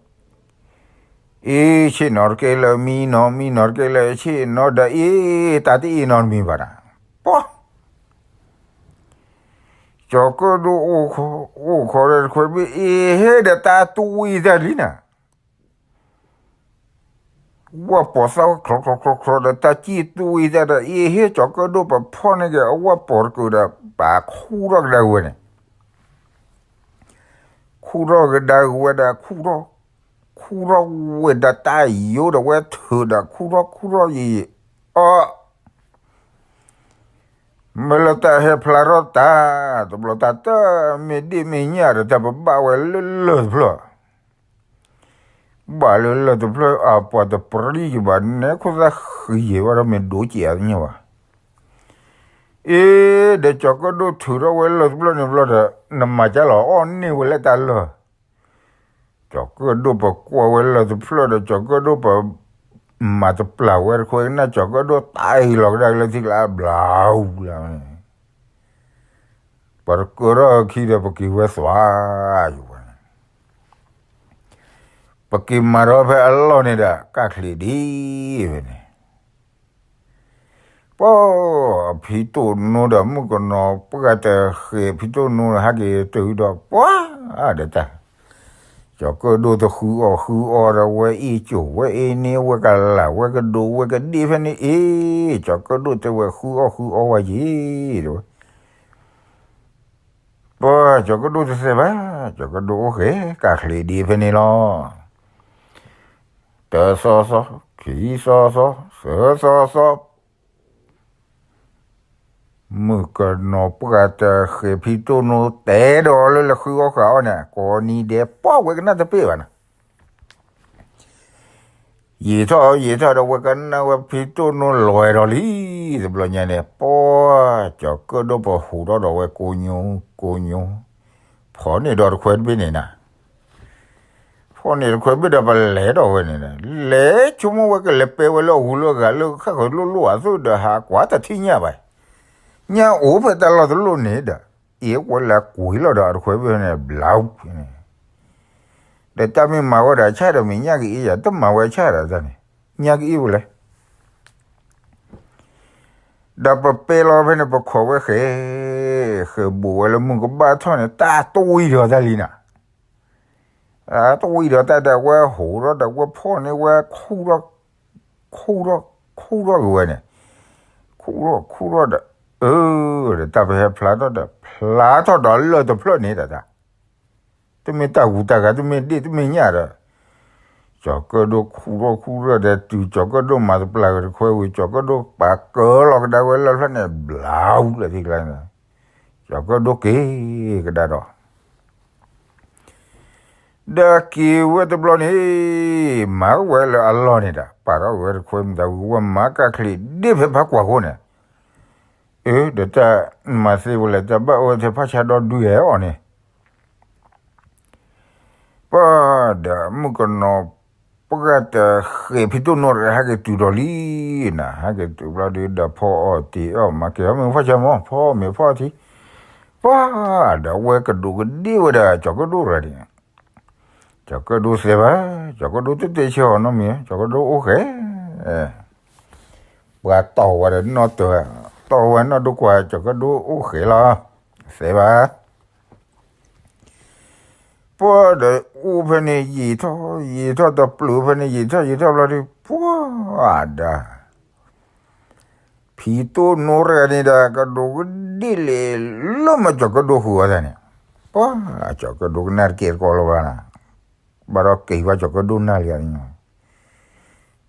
အ့ ဆ့ၣ်နီၤတကဲလၢမံနီၤ, မံနီၤတကဲလၢဆ့ၣ်နီၤဒီး အ့ တၢ်တအ့ၣ်နီတမံၤဘၣ်ဒီး ပှၤ ကၠီၤကၢၣ်ဒိၣ်အိၣ်ခိးဒီးတခွဲးဘ့ၣ် အ့ဟ့ဒီးတၢ်တဝံၤတၢ်လံနၤ ဝၣ်ပီၤသၣ်ဝဲ ချီချီချီချီဒီး တၢ်စံၣ်တဝံၤတၢ်ဒီး အ့ဟ့ ကၠီၤကၢၣ်ဒိၣ်ပဖီၣ်န့ၢ်က့ၤအဝၣ်ပီၤတကုာ်ဒီး ပခူၣ်ထီၣ်ကဒါက့ၤဝဲန့ၣ်, ခူၣ်ထီၣ်ကဒါက့ၤဝဲဒီး ခူၣ်ထီၣ်, ခူၣ်ထီၣ်ဝဲဒီးတၢ်ယိဒီးဝဲထုးဒီး ခူၣ်ထီၣ်ခူၣ်ထီၣ်ယံာ်ယံာ်, အီ မ့ၢ်လၢတၢ်ဟဲဖျါထီၣ်တၢ်, တဘျီတၢ်တမ့ၢ်ဒ့ၣ်မ့ၢ်ညၣ်ဒီး တၢ်ပဘၣ်ဝဲလၢလၢၢ်တဖျၢၣ်, ဘၣ်လၢလၢၢ်တဖျၢၣ် အပှၤတပြံကဘၣ်နဲ ခိၣ်သၣ်ဃံယံာ်ဝဲဒီးမ့ၢ်ဒိကဲးအသးညါဘၣ်, အ့ ဒီးကၠီၤကၢၣ်ဒိၣ်ထုးထီၣ်ဝဲလၢၢ်တဖျၢၣ်န့ၣ်တဖျၢၣ်ဒီး နမၤကၢ်လီၤအီၣ်န့ၢ်ဝဲလၢတၢ်လၢၢ်, တ ကၠီၤကၢၣ်ဒိၣ်ပကွၢ်ဝဲလၢၢ်တဖျၢၣ်ဒီး ကၠီၤကၢၣ်ဒိၣ်ပမၤတပျၢ်ဝဲတခွဲကနၣ် ကၠီၤကၢၣ်ဒိၣ်တၢ်အံၤလီၤကဒါက့ၤလၢထံကျါဘျီဝံၤလီၤ. ပှၤတကၢထီၣ်အခံဒီး ပက့ၤဝဲသွါယဝဲန့ၣ်, ပက့ၤမၤထီၣ်ဖဲအလီၢ်န့ၣ်ဒီး ကၣ်ချံးဒံးဖဲန့ၣ်, ပှၤအဖံတိၣ်နိဒီးမုၣ်ကနီၤပှၢ်တဃဲၤ ဖံတိၣ်နိဒီးဟဲက့ၤတုၤဒီး ပှၤဒီးတၢ် ကၠီၤကၢၣ်ဒိၣ်တဃုအီၣ်ဃုအီဒီး ဝဲအ့ၣ်ကၠိၣ်ဝဲအ့ၣ်န့ၢ် ဝဲကလၢ်ဝဲကဒိးဝဲကဒ့ၣ်ဖဲန့ၣ်အ့ၣ်, ကၠီၤကၢၣ်ဒိၣ်တဲဝဲ ဃုအီၣ်ဃုအီဝဲယ့ၣ် တဲဝဲ, ပှၤကၠီၤကၢၣ်ဒိၣ်တသ့ဘၣ်, ကၠီၤကၢၣ်ဒိၣ်အိၣ်ဃဲၤ ကၣ်ချံးဒံးဖဲန့ၣ်လီၤ. တသီသီ, ခံသီသီ, သၢသီသီ, မုၣ်ကနီၤပှၢ်တဃဲၤ ဖံတိၣ်နိတဲဒီးလၢလဲၤဃုအီၣ်ဃုအီန့ၣ် ကိးနံၤဒဲး ပှၤဝဲကနၣ်တပ့ၢ်ဘၣ်နီၤ. ယံာ်ထီၣ်ယံာ်ထီၣ်ဒီး ဝဲကနၣ်ဝဲဖံတိၣ်နိလွဲၤဒီးလံ, တဘျီညါန့ၣ် ပှၤကၠီၤကၢၣ်ဒိၣ်ပဟူးထီၣ်ဒီးဝဲကိညိ ကိညိ, ဖီၣ်န့ၢ်ဒီးတခွဲတဘ့ၣ်န့ၣ်နၤ ဖီၣ်န့ၢ်တခွဲဘ့ၣ်ဒီး ပလဲၤဒီးဝဲန့ၣ်, လဲၤဆိကမိၣ်ဝဲကလဲၤပဲဝဲလၢအဟူးလၢအဂၤလၢ ဃၣ်ဃၢၤလိၣ်လိၣ်အသိးဒီး ဟးကွၢ်တထံၣ်ညၣ်ဘၣ်, ညၣ်အိၣ်ဖဲတၢ်လီၢ်တလိၣ်န့ၣ်ဒီး အ့ၣ်ဝဲလၢကွံာ်လီၤဒီးအတခွဲဘ့ၣ်န့ၣ် ဘျီန့ၣ်, ဒီးတၢ်မ့ၢ်မၤဝဲဒီးအဆၣ်ဒီး မ့ၢ်ညၣ်ကအ့ၣ်ယၤ တမၤဝဲအဆၣ်ဒီးတၢ်န့ၣ်, ညၣ်ကအ့ၣ်ဝဲလဲၣ် ဒီးပပဲလီၤဖဲန့ၣ် ပခိးဝဲဃဲၤ, ဃဲၤဘူးဝဲလၢမုၢ်ကဘၣ်ထီၣ်န့ၣ် တၢ်တဝံၤဒီးတၢ်လံနၤ, တဝံၤဒီးတၢ်ဒီး ဝဲဟူးထီၣ်ဒီး ဝဲဖီၣ်န့ၢ်ဝဲ ခူၣ်ထီၣ်, ခူၣ်ထီၣ်က့ၤဝဲန့ၣ်, ခူၣ်ထီၣ်ခူၣ်ထီၣ်ဒီး, အၢ, ဒီးတၢ်ပဟဲဖျါထီၣ်ဒီး ဖျါထီၣ်ဒီးလၢၢ်တဖျၢၣ်န့ၣ်ဒီးတၢ် တမ့ၢ်တၢ်ဂူၤတၢ်ဂၤ တမ့ၢ်ဒ့ၣ်တမ့ၢ်ညၣ်ဒီး, ကၠီၤကၢၣ်ဒိၣ်ခူၣ်ထီၣ်ခူၣ်ထီၣ်ဒီး တုၤကၠီၤကၢၣ်ဒိၣ်မၤတပျၢ်ဝဲတခွဲဝံၤ ကၠီၤကၢၣ်ဒိၣ်ပာ်ကၢလီၤကဒါဝဲလၢၢ်ဖျၢၣ်န့ၣ် ဘျီလၢထံကျါန့ၣ်, ကၠီၤကၢၣ်ဒိၣ်က့ၤကဒါဒီး ဒီးက့ၤဝဲတဘျီန့ၣ်, မၤဝဲလၢအလီၢ်န့ၣ်ဒီး ပာ်ထီၣ်ဝဲတခွဲမတၤဝံၤ ဝဲမၤကၣ်ချံးဒ့ၣ်ဖဲဖးကွၢ်ခိၣ်န့ၣ်, အၢ ဒီးတၢ်မၤသ့ဝဲလဲၣ် တၢ်ဘၣ်အၢထဲဖးဆါဒီဒုအီၤန့ၣ် ပှၤဒီးမုၣ်ကနီၤ ပှၤတဃဲၤ ဖံတိၣ်နိတဂၤ ဟဲက့ၤတုၤဒီးလံနၤ, ဟဲက့ၤတုၤဘျီဒီး ဒီးဖီအီၣ်တ့ၢ်အီၣ် မၤကဲၤအီၣ်မ့ၤဖီၣ်ဆၢမီၤ ဖီမ့ၤဖီၣ်ထံ, ပှၤဒီးဝဲကဒိးကဒ့ၣ်ဝဲဒီး ကၠီၤကၢၣ်ဒိၣ်တဂၤန့ၣ်, ကၠီၤကၢၣ်ဒိၣ်သ့ဘၣ်, ကၠီၤကၢၣ်ဒိၣ်တတဲဆၢအီၤနီတမံၤ, ကၠီၤကၢၣ်ဒိၣ်အိၣ်ဃဲၤ ပှၤတီၢ်ဝဲဒီးနီၢ်တၢၤ, တီၢ်ဝဲနီၢ်ဒိကွၢ် ကၠီၤကၢၣ်ဒိၣ်အိၣ်ဃဲၤလီၤ, သ့ဘၣ် ပှၤဒီးအိၣ်ဖဲန့ၣ်ယံာ်ထီၣ်ယံာ်ထီၣ် တပျုာ်ဖဲန့ၣ်ယံာ်ထီၣ်ယံာ်ထီၣ်ဘျီဒီး ပှၤဒီး ဖံတိၣ်နိတဂၤန့ၣ်ဒီး ကဒိးကဒ့ၣ်လဲၤလၢမၤကၠီၤကၢၣ်ဒိၣ်ဃုာ်အီၤတၢ်န့ၣ်, ပှၤကၠီၤကၢၣ်ဒိၣ်ကနၣ်တကဲတကီလၢၤဘၣ်နၤ, ဘၣ်ဒီးက့ၤဘၣ်ကၠီၤကၢၣ်ဒိၣ်နၢ်လံဧါ ကၠီၤ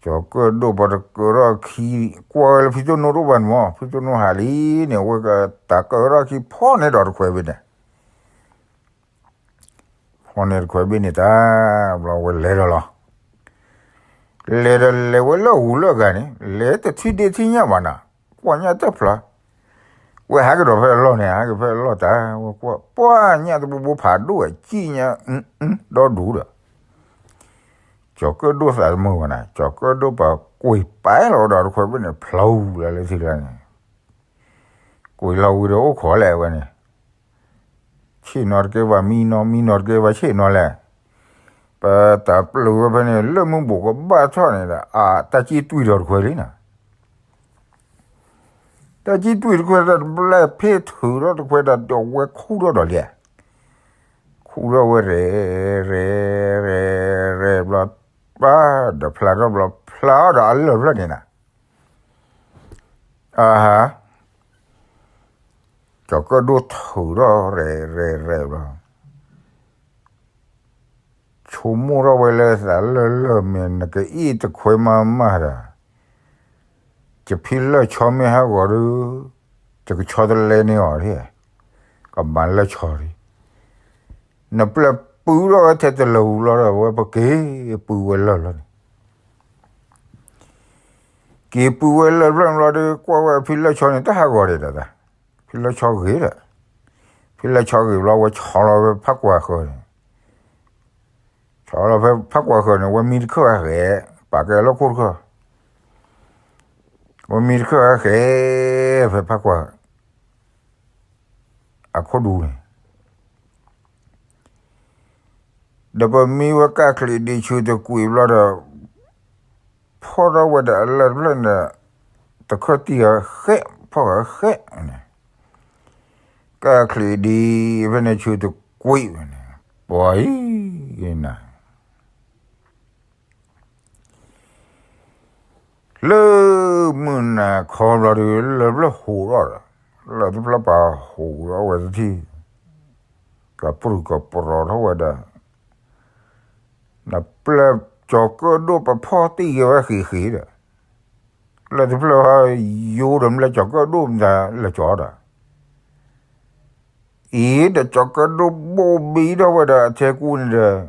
ကၢၣ်ဒိၣ်ပှၤတကၢထီၣ်အခံ ကွၢ်ဝဲလၢဖံတိၣ်နိတအိၣ်ဘၣ်န့ၣ်မီၤ, ဖံတိၣ်နိဟးလံန့ၣ် ဝဲကတၢ်ကၢထီၣ်အခံ ဖီၣ်န့ၢ်ဒီးတခွဲဘ့ၣ်န့ၣ်, ဖီၣ်န့ၢ်တခွဲဘ့ၣ်န့ၣ်တၢ်, ဘျီဝဲလဲၤဒီးလီၤ, လဲၤဒီးလဲၤဝဲလၢအဂုၤလၢအဂၤန့ၣ် လဲၤတထံၣ်ဒ့ၣ်ထံၣ်ညၣ်ဘၣ်နၤ, ကွၢ်ညၣ်တဖျါ, ဝဲဟးကဒီးဖဲအလီၢ်န့ၣ် ဟးက့ၤဖဲအလီၢ်တၢ် ဝဲကွၢ် ပှၤညၣ်တဘိဘိဖးဒိၣ်ဝဲ ကံၣ်ညၣ် ဒီဒူၣ်ဒီး ကၠီၤကၢၣ်ဒိၣ်သးတမုာ်ဘၣ်နၤ, ကၠီၤကၢၣ်ဒိၣ်ပှၤကွံာ်ပာ်လီၤဒီးတခွဲဘ့ၣ်န့ၣ် ဖျိလၢလၢထံကျါန့ၣ်, ကွံာ်လီၤဝံၤဒီးအိၣ်ခိးလဲၣ်ဝဲန့ၣ်, ဆ့ၣ်နီၤတကဲဘၣ်မံနီၤ မံနီၤတကဲဘၣ်ဆ့ၣ်နီၤလဲၣ်, ပတၢ်ပျုာ်ဝဲဖဲန့ၣ် လၢမုၢ်ဘူးကဘၣ်ထီၣ်န့ၣ်ဒီး အတၢ်ကံၣ်တွံၢ်ဒီးတခွဲလံနၤ တၢ်ကံၣ်တွံၢ်တခွဲဒီး တဘျဲၣ်ဖ့ၣ်ထုးထီၣ်တခွဲဒီး ဒီးဝဲခူၣ်ထီၣ်ဒီးလံ, ခူၣ်ထီၣ်ဝဲရဲၣ် ရဲၣ် ရဲၣ် ရဲၣ်ဘျီ, ပှၤဒီးဖျါထီၣ်ဘျီ ဖျါအီၤဒီးအလၢၢ်ဖျၢၣ်န့ၣ်နၤ, အဟါ, ကၠီၤကၢၣ်ဒိၣ်ထုးထီၣ်ရဲၣ် ရဲၣ် ရဲၣ်ဘျီ ဆိကမိၣ်ထီၣ်ဝဲလၢသးလၢၢ်လၢၢ်မ့ၢ် နကအ့ၣ်တခွဲမးမးဒီး, ယဖံလၢၢ်ဆီမ့ၢ်ဟးဂီၤဒီး, ယကဆီတလဲန့ၢ်အီၤ, ကမၤလၢၢ်ဆီဒီး, နပျဲၢ်ပုထီၣ်ဝဲထဲတလၢာ်ပူၤလီၤဒီး ဝဲပက့ၤပုဝဲလၢၢ်လီၤန့ၣ်, က့ၤပုဝဲလၢၢ်ဖျၢၣ်ဘျီဒီး ကွၢ်ဝဲဖံလၢၢ်ဆီန့ၣ် တဟးဂီၤဒီးတၢ်, ဖံလၢၢ်ဆီဂ့ၤဒီး, ဖံလၢၢ်ဆီဂ့ၤဘျီ ဝဲဆီလီၤဝဲဖးကွၢ်ဃၢၤန့ၣ်, ဆီ အလီၤဖဲဖးကွၢ်ဃၢၤန့ၣ် ဝဲမံတခၢၣ်အဃဲၤ, ပာ်ကဲလၢခိၣ်တခၢၣ်, ဝဲမံတခၢၣ်အဃဲၤ, ဖဲဖးကွၢ်အခိၣ်ဒူန့ၣ် ဒီးပမံဝဲကၢ်ချံးဒံးဆူတကွံာ်ဘျီဒီး ဖီထီၣ်ဝဲဒၣ်အလၢၢ်တဖျၢၣ်န့ၣ်, တခၢၣ်တံၢ်ဃဲၤ, ဖီဃဲၤန့ၣ်, ကၢ်ချံးဒံးဖဲန့ၣ်ဆူတကွံာ်ဝဲန့ၣ်, ပှၤအံၤနၤ လၢမုၢ်နၤခီဘျီဒီး လၢၢ်တဖျၢၣ်ဟူးထီၣ်ဒီး, လၢၢ်တဖျၢၣ်ပာ်ဟူးထီၣ်ဝဲတထံၣ်, ကပြုၢ်ကပြီၤထီၣ်ဝဲဒၣ်, နပျဲၢ်ကၠီၤကၢၣ်ဒိၣ်ပဖီၣ်တံၢ်က့ၤဝဲဃံးဃံးဒီး, လၢၢ်တဖျၢၣ်ဟဲယိဒီး မ့ၢ်လၢကၠီၤကၢၣ်ဒိၣ်မတၤလဲၤကၠီၤဒီး, အံၤဒီးကၠီၤကၢၣ်ဒိၣ်ဘိၣ်ဘံထီၣ်ဝဲဒၣ်အထဲကူန့ၣ်ဒီး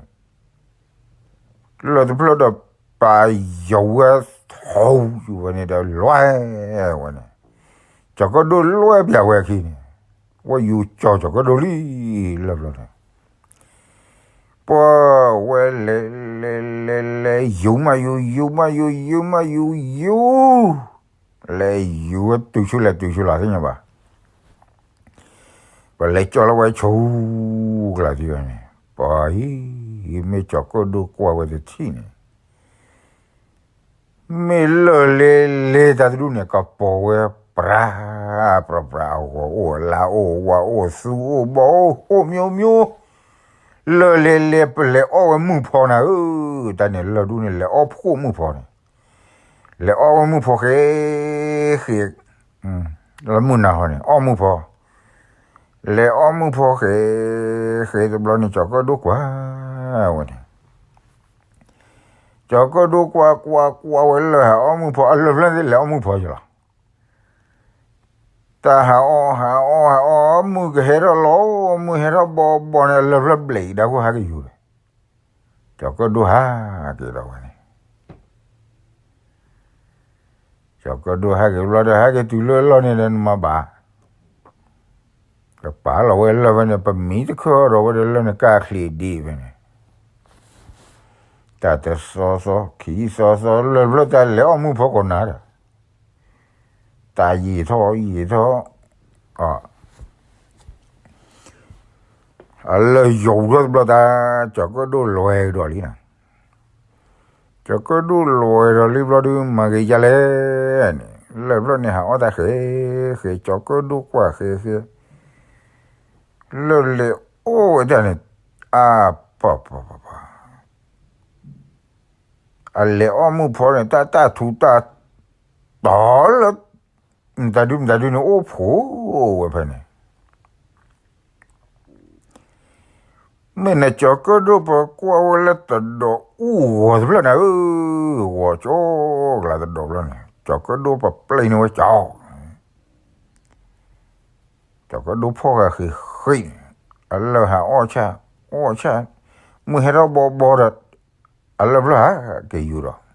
လၢၢ်တဖျၢၣ်ဒီးပာ်ယီၤဝဲထီယူၤဝဲန့ၣ်ဒီးလွဲၢ်ဝဲန့ၣ်, ကၠီၤကၢၣ်ဒိၣ်လွဲၢ်ပၠးဝဲအခံန့ၣ်, ဝဲယူၤကၠီၤကၠီၤကၢၣ်ဒိၣ်လံ, လၢၢ်တဖျၢၣ်န့ၣ်, ပှၤဝဲလဲၤလဲၤလဲၤလဲၤ ယူၤမးယူၤ ယူၤမးယူၤ ယူၤမးယူၤ ယူၤ, လဲၤယူၤဝဲတုၤဆူလဲၤတုၤဆူလီၤသ့ၣ်ညါဘၣ် ပလဲၤကၠီလီၤဝဲဆူကျါထံၣ်ဝဲန့ၣ်, ပှၤအံၤ မ့ၢ်ကၠီၤကၢၣ်ဒိၣ်ကွၢ်ဝဲတထံၣ်န့ၣ်, မ့ၢ်လၢၢ်လဲၤလဲၤတၢ်တဒူၣ်န့ၣ် ကပီၤဝဲပြးပြးပြး အဂီၤအိၣ် အလါအိၣ် ဝါအိၣ် သူအိၣ် ဘီအိၣ် အိၣ်မံၤမံၤ, လၢၢ်လဲၤလဲၤပလဲၤအီၣ်ဝဲမုၢ်ဖီနၤဧၢ, တၢ်န့ၣ်လၢၢ်ဒူၣ်န့ၣ် လဲၤအီၣ်ဖှိၣ်မုၢ်ဖီန့ၣ် လဲၤအီၣ်ဝဲမုၢ်ဖီဃဲဃဲ, လၢမုၢ်နၤဟီန့ၣ် အီၣ်မုၢ်ဖီ, လဲၤအီၣ်မုၢ်ဖီဃဲဃဲတဘျီန့ၣ် ကၠီၤကၢၣ်ဒိၣ်ကွၢ်ဝဲန့ၣ်, ကၠီၤကၢၣ်ဒိၣ်ကွၢ်ကွၢ်ကွၢ်ဝဲလၢၢ်ဟးအီၣ်မုၢ်ဖီ အလၢၢ်ဖျၢၣ်သ့ၣ်လဲၤအီၣ်မုၢ်ဖီယလီၤ တၢ်ဟးအီၣ်ဟးအီၣ်ဟးအီၣ် မုၢ်ကဟဲထီၣ်လီၤ, မုၢ်ဟဲထီၣ်ဘီဘီန့ၣ် အလၢၢ်ဖျၢၣ်ဘျဲးအံၤဒၣ်ဃိဟဲက့ၤယူၤဒီး, ကၠီၤကၢၣ်ဒိၣ်ဟးက့ၤဒီးဝဲန့ၣ်, ကၠီၤကၢၣ်ဒိၣ်ဟဲက့ၤဘျီဒီး ဟဲက့ၤတုၤလၢအလီၢ်န့ၣ်ဒီး နမၤဘၣ် ကပာ်လီၤဝဲလၢၢ်ဖဲန့ၣ် ပမံတခၢၣ်ဒီးဝဲဒီးလၢၢ်န့ၣ် ကၢ်ချံးဒံးဖဲန့ၣ်, တၢ်တသီသီ ခံသီသီ လၢၢ်ဖျၢၣ်တၢ်လဲၤအီၣ်မုၢ်ဖီကိးနၤဒီး, တၢ်ယံာ်ထီၣ်ယံာ်ထီၣ်, အလၢၢ်ယိာ်ထီၣ်တဘျီတၢ်, ကၠီၤကၢၣ်ဒိၣ်လွဲဒီးလံနၤ, ကၠီၤကၢၣ်ဒိၣ်လွဲဒီးလံဘျီဒုး မၤဂ့ၤဒ်လဲၣ်န့ၣ် လၢၢ်ဖျၢၣ်န့ၣ်ဟးအီၣ်တၢ်ဃဲဃဲ ကၠီၤကၢၣ်ဒိၣ်ကွၢ်ဃဲဃဲ, လၢၢ်လဲၤအီၣ်ဝဲဒၣ်န့ၣ်, အါပှၤပှၤပှၤပှၤ, အလဲၤအီၣ်မုၢ်ဖီန့ၣ် တၢ်တၢ်ထူးတၢ်တီၤလၢ မတၤဒုမတၤဒုန့ၣ် အိၣ်ဖှိၣ်ဝဲဖဲန့ၣ်, မ့ၢ်နကၠီၤကၢၣ်ဒိၣ်ပကွၢ်ဝဲလၢတဒီးအူၢ်ဂီၤတဖျၢၣ်န့ၣ်ဧၢ, ဂီၤကၠီကျါတဒီးဖျၢၣ်န့ၣ် ကၠီၤကၢၣ်ဒိၣ်ပပျဲန့ၢ်ဝဲကၠီၤ, ကၠီၤကၢၣ်ဒိၣ်ဖီၣ်ဃာ်ဃံးဃံးန့ၣ်, အလၢၢ်ဟးအီၣ်ဆၣ်, အီၣ်ဆၣ်, မုၢ်ဟဲထီၣ်ဘီဘီဒီး, အလၢၢ်ဖျၢၣ်ဟးက့ၤယူၤဒီး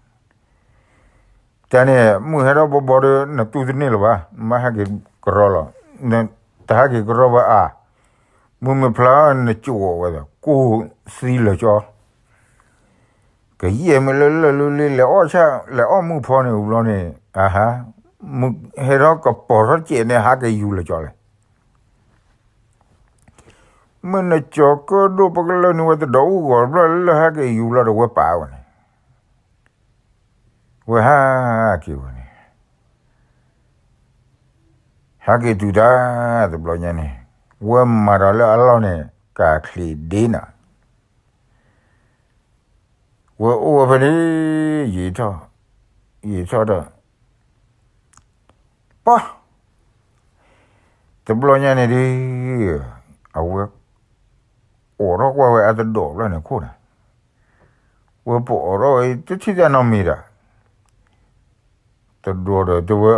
တၢ်န့ၣ် မုၢ်ဟဲထီၣ်ဘီဘီဒီး နတူၢ်တန့ၢ်လၢၤဘၣ်, နမ့ၢ်ဟဲက့ၤကရီလီၤ, တဟဲက့ၤကရီဘၣ်အါ, မုၢ်မ့ၢ်ဖျါနကၠိးဝဲဒီး ကိၢ်သံလၢာ်ကၠီ, ကယဲၢ်မ့ၢ်လၢလၢၢ်လံလံ လဲၤအီၣ်ဆၣ် လဲၤအီၣ်မုၢ်ဖီန့ၣ်ဘျီန့ၣ်, အဟါ, မုၢ်ဟဲထီၣ်ကပီၤထီၣ်စဲးန့ၣ် ဟးက့ၤယူၤလၢာ်ကၠီလဲၣ် မ့ၢ်နကၠီၤကၢၣ်ဒိၣ်ပကလၢၢ်န့ၢ်ဝဲတဒီးအူၢ်ဂီၤတဖျၢၣ် လၢၢ်ဟဲက့ၤယူၤဘျီဒီး ဝဲပာ်ဝဲန့ၣ်, ဝဲဟးက့ၤဝဲန့ၣ်, ဟဲက့ၤတုၤတၢ်တဘျီညါန့ၣ်, ဝဲမၤဒီးလၢအလီၢ်န့ၣ် ကၢ်ချံးဒ့နၤ ဝဲအိၣ်ဝဲဖဲန့ၣ်, ယံာ်ထီၣ်, ယံာ်ထီၣ်ဒီး, ပှၤ, တဘျီညါန့ၣ်ဒီး, အဝဲ, အိးထီၣ်ကွၢ်ဝဲအတဒိးဘျီန့ၣ်ခိၣ်န့ၣ်, ဝဲပအိးထီၣ်ဝဲတထံၣ်တၢ်နီတမံၤဒီး, တဒိးဒီးတဲဝဲ,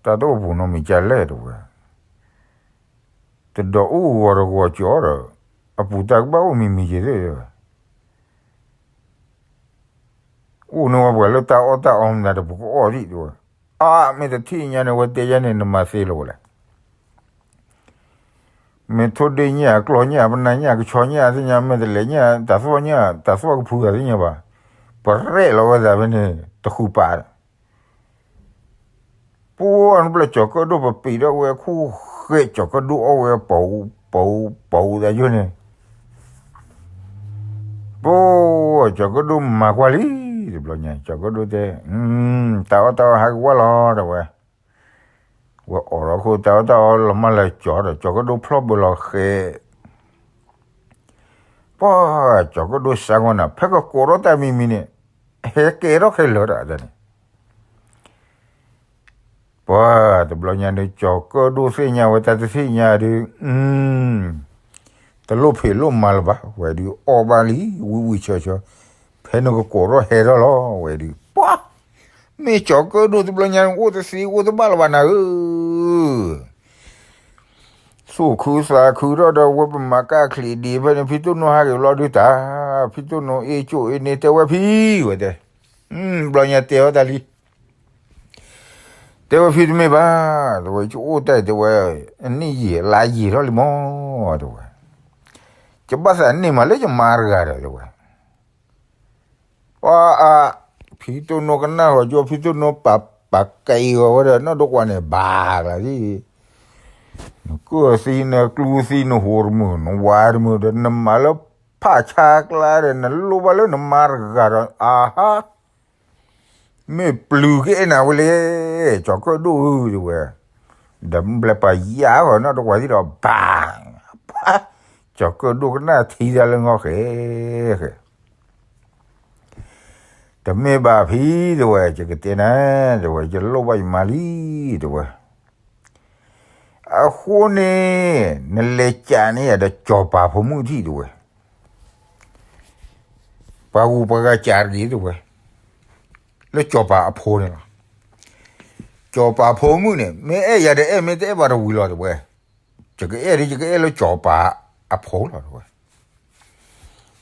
တၢ်တအိၣ်ပူၤနီတမံၤကလဲၣ်တဲဝဲ တဒီးအူၢ်ဂီၤတဂီၤကၠီဒီး, အပူၤတၢ်ကဘၣ်အိၣ်မံၤမံၤက့ၤသ့ၣ်တဲဝဲ, အိၣ်န့ၢ်ဝဲပှၤလၢတၢ်အီၣ်တၢ်အီမတၤတပူၤကအီၣ်ဒံးတဲဝဲ, အါ မ့ၢ်တထံၣ်ညါန့ၣ် ဝဲတဲယဲန့ၣ် နမၤသ့လီၤဝဲလဲၣ် မ့ၢ် မ့ၢ်ထိၣ်ဒ့ၣ်ညၣ် ကျီၢ်ညၣ် ပနၢ်ညၣ် ကဆီညၣ်သ့ၣ်ညါ မ့ၢ်တလဲၤညၣ် တၢ်သွီၣ်ညၣ် တၢ်သွီၣ်ကဖုဂၤသ့ၣ်ညါဘၣ်, ပရဲၣ်လီၤဝဲသးဖဲန့ၣ် တဃုပာ်ဒီး ပှၢ်နဘျၢၣ် ကၠီၤကၢၣ်ဒိၣ် ပပံးထီၣ်ဝဲခိၣ်ဃဲး ကၠီၤကၢၣ်ဒိၣ်အီၣ်ဝဲ ပူၤပူၤပူၤသးယိန့ၣ်, ပှၢ် ကၠီၤကၢၣ်ဒိၣ်မၤကွၢ်လံ, တဘျီညါ ကၠီၤကၢၣ်ဒိၣ်တဲ, တၢ်အီၣ်တၢ်အီဟးက့ၤဝဲလီၤ တဲဝဲ, ဝဲအိးထီၣ်ခိၣ် တၢ်အီၣ်တၢ်အီလီၤမၢ်လၢကၠီၤဒီး ကၠီၤကၢၣ်ဒိၣ်ဖျီၣ်ဘၢလီၤဃဲး, ပှၢ် ကၠီၤကၢၣ်ဒိၣ်စါကွၢ်နၤ ဖဲကကိးထီၣ်တၢ်မံၤမံၤန့ၣ် ဟဲကဲထီၣ်ခဲလၢာ်ဒီးန့ၣ် ပှၢ် တဘျီညါဒီး ကၠီၤကၢၣ်ဒိၣ်သ့ၣ်ညါဝဲတၢ်တသ့ၣ်ညါဒီး, တလိၣ်ဖံးလိၣ်မၤလၢၤဘၣ် ဝဲဒုးအီၣ်ဘၣ်လံ ဝံၤဝံၤဆၢဆၢ, ဖဲနကကိးထီၣ်ဟဲထီၣ်လီၤ ဝဲဒုး, ပှၢ် မ့ၢ်ကၠီၤကၢၣ်ဒိၣ်တဘျီညါ အိၣ်တသ့အိၣ်တဘၣ်လၢၤဘၣ်နၤဧၢ သူၣ်ခုသးခုထီၣ်ဒီး ဝဲပမၤကၢ်ချံးဒံးဖဲန့ၣ် ဖံတိၢ်နိဟးက့ၤဘျီဒုးတၢ်, ဖံတိၢ်နိအ့ၣ်ကၠိၣ်အ့ၣ်န့ၣ် တဲဝဲဖံဝဲတဲ, ဘျီညါတဲအီၤတၢ်လံ, တဲဝဲဖံတမ့ၢ်ဘၣ်, တဲဝဲ ယအိၣ်တၢ် တဲဝဲ, အနံၣ်ယံာ်လါယံာ်ထီၣ်လံမီၢ်, တဲဝဲ, ယဘၣ်သးန့ၢ်မးလၢယမါတဂၤဒီး တဲဝဲ ပှၤအါ, ဖံတိၢ်နိကနၣ်ဃီၤကၠိ ဖံတိၢ်နိပာ်ပာ်ကဲအံၤဂီၤဝဲဒီး နီၢ်ဒိကွၢ်န့ၣ် ဘၣ်ကျါဒ်, နကၢၢ်သံ နကျူသံ နဟူးတမုာ် နဝါတမုာ်ဒီး နမၤလၢဖးဆါကျါဒီး နလိၣ်ဘၣ်လၢနမါတဂၤဒီး အါဟါ, မ့ၢ်ပျုၤကအဲၣ်နၤဝဲလဲၣ်, ကၠီၤကၢၣ်ဒိၣ်ဧၢ တဲဝဲ, ဒီးဘျဲၣ်ပာ်ယါဃီၤ နီၢ်ဒိကွၢ်သံဒီး ဘၣ်, ပှၤ, ကၠီၤကၢၣ်ဒိၣ်ကနၣ်ထံတၢ်လၢငီၢ်ဃဲဃဲ တမ့ၢ်ဘၣ်ဖံ တဲဝဲ, ယကတဲနၤ, တဲဝဲ, ယလိၣ်ဘၣ်ယမါလံ, တဲဝဲ, အဃိန့ၣ် နလဲၤကးန့ၢ်ယၤဒီး ကၠီၤပၤဖိမုၣ်ထံၣ် တဲဝဲ, ပှၤဂုၤပှၤဂၤကးတဂ့ၤ တဲဝဲ, လၢကၠီၤပၤအဖိန့ၣ်လီၤ. ကၠီၤပၤဖိမုၣ်န့ၣ် မ့ၢ်အဲၣ်ယၤဒီးအဲၣ် မ့ၢ်တအဲၣ်ဘၣ်တဝံၤလီၤ တဲဝဲ, ယကအဲၣ်ဒီး ယကအဲၣ်လၢကၠီၤပၤအဖိလီၤ တဲဝဲ,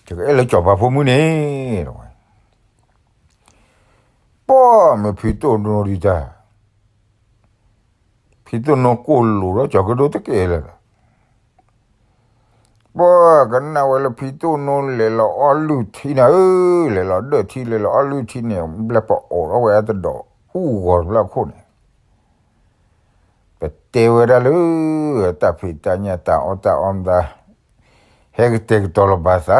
ယကအဲၣ်လၢကၠီၤပၤဖိမုၣ်န့ၣ် တဲဝဲ, ပှၢ်မ့ၢ်ဖံတိၢ်နိဒုးတၢ်, ဖံတိၢ်နိကိၢ်လိာ်ဒီး ကၠီၤကၢၣ်ဒိၣ်တကဲလၢာ်ဒီး, ပှၢ်ကနၣ်ဝဲလၢဖံတိၢ်နိလဲၤလီၤအီၣ်လုၢ်ထံနၤဧၢ, လဲၤလီၤဒၢၣ်ထံ လဲၤလီၤအီၣ်လုၢ်ထံန့ၣ် ဘျဲၣ်ပအီးထီၣ်ဝဲအတဒီးအူၣ်ဂီၤတဖျၢၣ်ခိၣ်န့ၣ်, ပတဲဝဲဒၣ်လၢ တၢ်ဖံးတၢ်ညၣ် တၢ်အီၣ်တၢ်အီမတၤ ဟဲကတဲာ်ကတီၤလီၤဘၣ်သး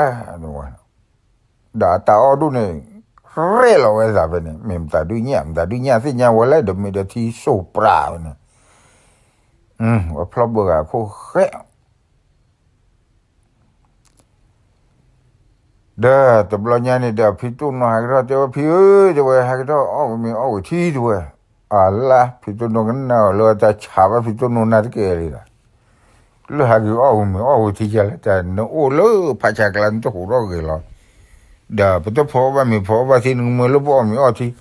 ဒီးအတၢ်အီၣ်ဒိၣ်န့ၣ် ရဲၣ်လီၤဝဲသးဖဲန့ၣ် မ့ၢ်မတၤဒုးညၣ် မတၤဒုးညၣ်သ့ၣ်ညါဝဲလဲၣ် ဒီးမ့ၢ်ဒီးထံစိၣ်ပြးဝဲန့ၣ်, ဝဲဖျီၣ်ဘၢဂၤခိၣ်ဃဲ, ဒီးတဘျီညါန့ၣ်ဒီး ဖံတိၢ်နိဟဲက့ၤထီၣ်တဲဝဲ ဖံဧၢ တဲဝဲ ဟဲက့ၤထီၣ်အီၣ်ဝံၤမ့ၤအီၣ်ဝံၤထံ တဲဝဲ, အလါ ဖံတိၢ်နိကနၣ်အီၤလၢတၢ်ဆါဘၣ် ဖံတိၢ်နိနၢ်တကဲလံဒီး လၢဟဲက့ၤအီၣ်ဝံၤမ့ၤအီၣ်ဝံၤထံကလဲၣ် တၢ်နအိၣ်လၢဖးဆါကျါ နတဟူးထီၣ်ဂဲၤလီၤ, ဒီးပတဖီအီၣ်ဘၣ်မ့ၤဖီအီၣ်ဘၣ်ထံ နကမၢလၢပအီၣ်မ့ၤအီၣ်ထံ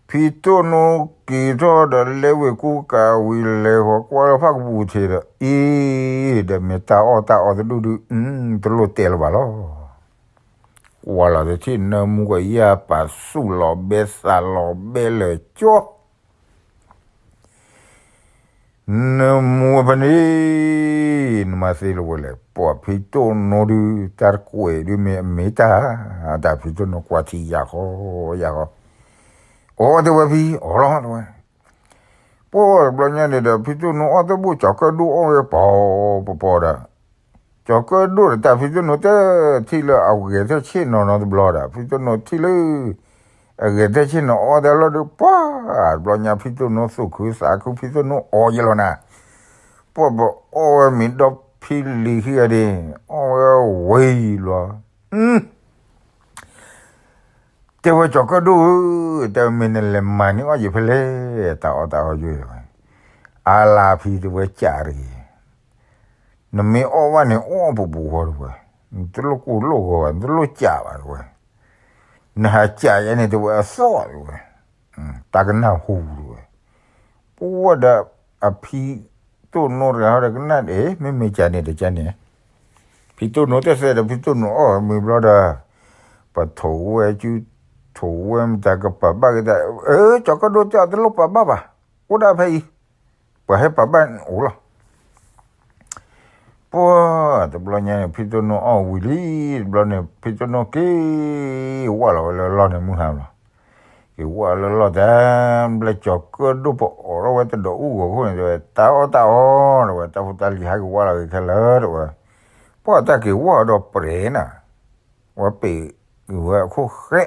ဖံတိၢ်နိက့ၤထီၣ်ဒီး လဲၤဝ့ၢ်ကူကၤဝံၤ လဲၤဃီၤကွၢ်လၢဖၣ်ကပူၤထံးဒီး အ့ ဒီးမ့ၢ်တၢ်အီၣ်တၢ်အီတဒူၣ်ဒုး တလိၣ်တဲလၢၤဘၣ်လီၤ. ကွၢ်လီၤတထံၣ် နၢမူကယၢ်ပာ်သူၣ်လီၤဘဲ သးလီၤဘဲလၢာ်ကၠီ နၢမူဖဲန့ၣ် နမၤသ့လၢၤဝဲလဲၣ် ပှၤဖံတိၢ်နိဒုး တၢ်တကွဲးဒုးမ့ၢ်အမ့ၢ်တၢ် တၢ်ဖံတိၢ်နိကွၢ်ထံယၤဃီယၤဃီ, အိ တဲဝဲဖံ အိၣ်လီၤတဲဝဲ, ပှၢ်တဘျီညါန့ၣ်ဒီး ဖံတိၢ်နိအီၣ်တဘိၣ် ကၠီၤကၢၣ်ဒိၣ်အီၣ်ဝဲပီၤပီၤဒီး ကၠီၤကၢၣ်ဒိၣ်ဒီးတၢ်ဖံတိၢ်နိတဲ ထံၣ်လၢအဂဲၤတၢ်ဆ့ၣ်နီၤနီတဘျီဒီး ဖံတိၢ်နိထံၣ်လၢ အဂဲၤတၢ်ဆ့ၣ်နီၤအီၣ်တၢ်လီၤဒီး ပှၢ်တဘျီညါ ဖံတိၢ်နိသူၣ်ခုသးခု ဖံတိၢ်နိအီၣ်ယဲလီၤနၤ, ပှၢ်ပအီၣ်ဝဲမ့ၤဒီဖံလံၤခံဂၤဒ့ၣ် အီၣ်ဝဲဝံၤလီၤ တဲဝဲကၠီၤကၢၣ်ဒိၣ်ဧၢ, တဲဝဲမ့ၢ်နလဲၤမၤန့ၢ်အီၣ်ယဖဲလဲၣ် တၢ်အီၣ်တၢ်အီယိဝဲ, အါလါဖံတဲဝဲကးတဂ့ၤ, နမ့ၢ်အီၣ်ဘၣ်န့ၣ် အီၣ်ပူၤပူၤဃီတဲဝဲ, နတလိၣ်ကိၢ်လိၣ်ဂီၤဘၣ် နတလိၣ်ကးဘၣ်တဲဝဲ, နဟးကးယဲန့ၣ်တဲဝဲအသီၣ်တဲဝဲ, တၢ်ကနၣ်ဟူတဲဝဲ, ပဝဲဒီးအဖံတိၢ်နိတဂၤဟီဒီးကနၣ်အ့ မ့မ့ၢ်ကးန့ၣ်တကးန့ၣ် ဖံတိၢ်နိတဲသဲဒီး ဖံတိၢ်နိအီၣ်မ့ၤဘျီဒီး ပထိးဝဲစု ထိးဝဲမတၤကပာ်ဘၣ်က့ၤတၢ် အၢ ကၠီၤကၢၣ်ဒိၣ်တဲအီၤတလိၣ်ပာ်ဘၣ်ဘၣ်, အိၣ်ဒၣ်ဖဲအံၤ, ပှၤဟဲပာ်ဘၣ်အိၣ်လီၤ. ပှၢ် တဘျီညါန့ၣ် ဖံတိၣ်နိအီၣ်ဝံၤလံ, တဘျီန့ၣ် ဖံတိၣ်နိက့ၤဝၢ်လီၤဝဲလၢလီၢ်န့ၣ်မုၢ်ဟါလီၤ. က့ၤဝၢ်လၢလီၢ်တၢ် ဘျဲၣ်ကၠီၤကၢၣ်ဒိၣ်ပအီၣ်ထီၣ်ဝဲတဒီးအူၣ်ဂီၤခိၣ်န့ၣ် တဲဝဲ တၢ်အီၣ်တၢ်အီ တဲဝဲ တၢ်ဖိတၢ်လံၤဟဲက့ၤဝၢ်လီၤက့ၤခဲလၢာ် တဲဝဲ, ပှၢ်တၢ်က့ၤဝၢ်ဒီးပြဲၤနၤ ဝဲပ့ၤဝဲအခိၣ်ဃဲ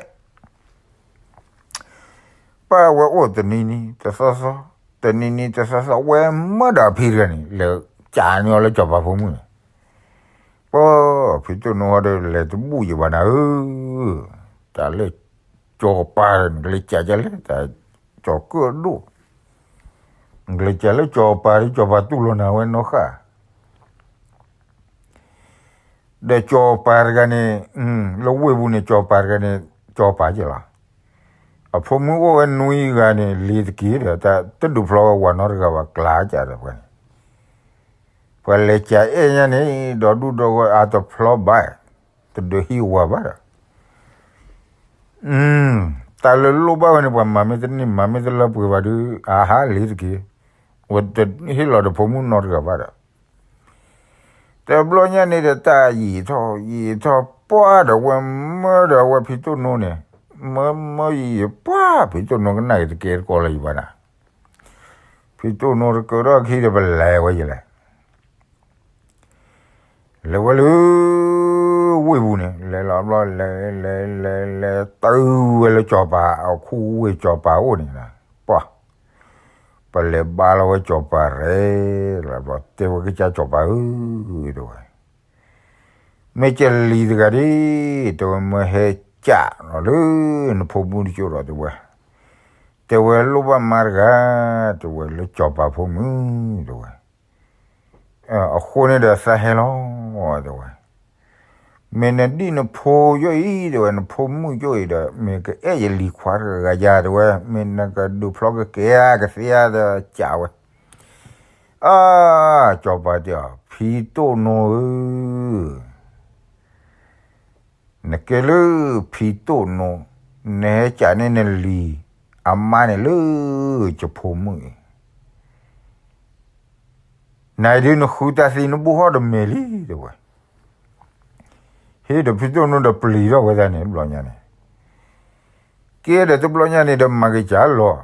ပၢ်ဝဲအိၣ်တနံၤနံၤတသီသီ, တနံၤနံၤတသီသီ ဝဲမၢဒီးအဖံတဂၤန့ၣ် လဲၤကးန့ၢ်အီၤလၢကၠီၤပၤဖိမုၣ်န့ၣ်, ပှၢ်ဖံတိၣ်နိဒီးလဲၤတဘူၣ်ယံၤဘၣ်နၤဧၢ, တၢ်လၢကၠီၤပၤန့ၣ် ကလဲၤကးကလဲၣ် တၢ်ကၠီၤကၢၣ်ဒိၣ်, ကလဲၤကးလၢကၠီၤပၤဒီး ကၠီၤပၤတူၢ်လိာ်နၤဝဲနီၢ်ဃၣ် ဒီးကၠီၤပၤတဂၤန့ၣ်, လၢဝ့ၢ်ပူၤန့ၣ် ကၠီၤပၤတဂၤန့ၣ် ကၠီၤပၤက့လီၤ. အဖိမုၣ်အိၣ်ဝဲနွံဂၤန့ၣ် လံၤတက့ၢ်ဒီး တၢ်တဒုးဖျီဝဲဝၤနီတဂၤဘၣ် ကျါကဒီးပှၤန့ၣ်, ပှၤလဲၤကးအဲၣ်ညါန့ၣ် ဒီဒူၣ်ဒီဂီၢ်အါတဖျီဘၣ်, တဒုးဟံးဝၤဘၣ်ဒီး တၢ်လၢလိၣ်ဘၣ်ဝဲန့ၣ် ပှၤမၤမ့ၢ်တန့ၢ် မၤမ့ၢ်တလၢပှဲၤဘၣ်ဒီး အဟးလံၤတက့ၢ်, ဝဲတဟ့ၣ်လီၤဒီးဖိမုၣ်နီတဂၤဘၣ်ဒီး တဘျီညါန့ၣ်ဒီး တၢ်ယံာ်ထီၣ်ယံာ်ထီၣ်ပှၢ်ဒီး ဝဲမၢဒီးဝဲဖံတိၣ်နိန့ၣ်, မၢမၢယံာ်ယံာ်ပှၢ် ဖံတိၣ်နိကနၣ်က့ၤတကဲတကီလၢၤယံၤဘၣ်နၤ, ဖံတိၣ်နိတကၢထီၣ်ခံဒီး ပလဲၤဝဲယလဲၣ် လဲၤဝဲလၢ ဝ့ၢ်ပူၤန့ၣ် လဲၤလီၤဘျီ လဲၤလဲၤလဲၤလဲၤ တုၤဝဲလၢကၠီၤပၤ အခူဝ့ၢ်ကၠီၤပၤအိၣ်န့ၣ်, ပှၢ် ပလဲၤဘါလီၤဝဲကၠီၤပၤရဲၣ်လီၤဘျီ တဲဝဲကစၢ်ကၠီၤပၤဧၢ, တဲဝဲ မ့ၢ်ကလံၤတဂၤဒ်, တဲဝဲ မၢဟဲကးလီၤလၢနဖိမုၣ်တကၠိၢ်ဒီး တဲဝဲ, တဲဝဲလိၣ်ဘၣ်မါတဂၤ, တဲဝဲလၢကၠီၤပၤဖိမုၣ်, တဲဝဲ အဃိန့ၣ်ဒီးသးဟဲလီၤ, တဲဝဲ, မ့ၢ်နဒံၣ်နဖိယိၣ်အံၤ တဲဝဲ နဖိမုၣ်ယိၣ်အံၤဒီး မ့ၢ်ကအဲၣ်ယလံၤခွါတဂၤယၤ တဲဝဲ မ့ၢ်နကဒုးဖျီကကဲဧါ ကသ့ဧါ ဒီးကးဝဲ, အါ, ကၠီၤပၤတဲအီၤ ဖံတိၣ်နိဧၢ နကဲလၢဖံတိၣ်နိ, နဟဲကးန့ၢ်နလံၤအမါန့ၣ်လၢယဖိမုၣ်အံၤ, နၤအံၤဒုးနဃုတၢ်သံနဘိၣ်ဟီၣ်တမဲာ်လံ တဲဝဲ, ဟ့ၣ်ဒီးဖံတိၣ်နိဒီးပျံၤထီၣ်ဝဲဒၣ်န့ၣ် တဘျီညါန့ၣ်, ကဲဒီးတဘျီညါန့ၣ်ဒီးမၤက့ၤကၢ်လီၤ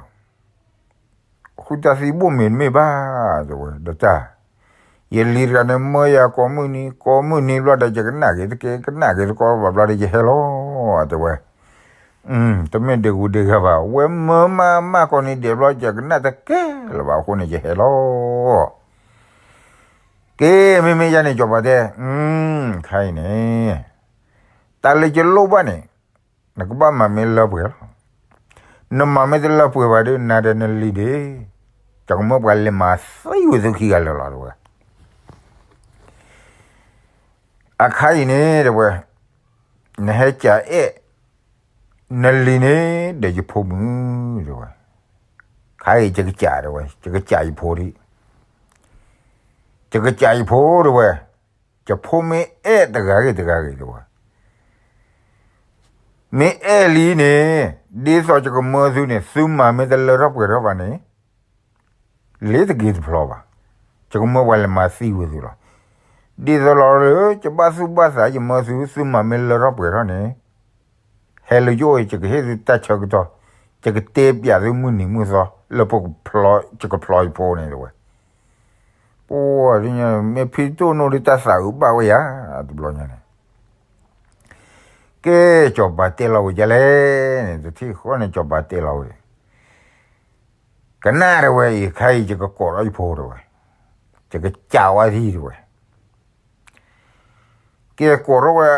ဃုတၢ်သံဘိၣ်မ့ၢ်တမ့ၢ်ဘၣ်, တဲဝဲ ဒီးတၢ်, ယလံၤတဂၤန့ၣ်မၢယၤကိးမုၢ်နံၤ ကိးမုၢ်နံၤဘျီဒီး ယကနၣ်က့ၤတကဲ ကနၣ်က့ၤတကီဘၣ်ဘျီဒီး ယဟဲလီၤ, တဲဝဲ, တမ့ၢ်ဒ့ဂူၤဒ့ဂၤဘၣ် ဝဲမၢမးမးကိးနံၤဒဲးဘျီ ယကနၣ်တကဲလၢၤဘၣ်အဃိန့ၣ် ယဟဲလီၤ, ကဲ မ့မ့ၢ်ယၤန့ၣ် ကၠီၤပၤတဲ, ခါအံၤန့ၣ်, တၢ်လၢယလိၣ်ဘၣ်န့ၣ် နကဘၣ်မၤမ့ၢ်လၢပှဲၤလီၤ. နမၤမ့ၢ်တလၢပှဲၤဘၣ်ဒီး နၤဒီးနလံၤန့ၣ်, ယကမၢပှၤလဲၤမၤသံဝဲသုခံဂၤလၢာ်လီၤ တဲဝဲ. အခါအံၤန့ၣ် တဲဝဲ, နဟဲကးအဲၣ်နလံၤန့ၣ်ဒီးယဖိမုၣ် တဲဝဲ. ခါအံၤယကစး တဲဝဲ, ယကစးယဖိဒံး, ယကစးယဖိ တဲဝဲ. ယဖိမ့ၢ်အဲၣ်တဂၤဂ့ၤတဂၤဂ့ၤ တဲဝဲ, မ့ၢ်အဲၣ်လံန့ၣ်, ဒ်သိးယကမၢသုန့ၣ် သုမၤမ့ၢ်တလၢထီၣ်ပှဲၤထီၣ်ဘၣ်န့ၣ်, လ့ၤတဂ့ၤတဖျီဘၣ်, ယကမၢပှၤလဲၤမၤသံဝဲသုလီၤ. ဒ်သိးလီၤလၢ ယဘၣ်သူၣ်ဘၣ်သး ယမၢသု သုမၤမ့ၢ်လၢထီၣ်ပှဲၤထီၣ်န့ၣ်, ဟဲလၢယအိၣ် ယကဟ့ၣ်သုတၢ်ဆၢကတီၢ်, ယကတဲပျးသုမုၢ်နံၤမုၢ်သီ လၢပကဖျီ ယကဖျီယဖိန့ၣ် တဲဝဲ. ပှၤ မ့ၢ်ဖံတိၣ်နိဒုးတၢ်သးအုးဘၣ်ဝဲယၤ တဘျီညါန့ၣ်, ကဲ ကၠီၤပၤတဲလီၤဝဲဒ်လဲၣ်န့ၣ် တထံၣ်ဃီန့ၣ် ကၠီၤပၤတဲလီၤဝဲ, ကနၣ် တဲဝဲအံၤ ခါအံၤ ယကကိးထီၣ်ယဖိ တဲဝဲ, ယကစးဝဲဒံး တဲဝဲ. ကဲ ကိးထီၣ်ဝဲ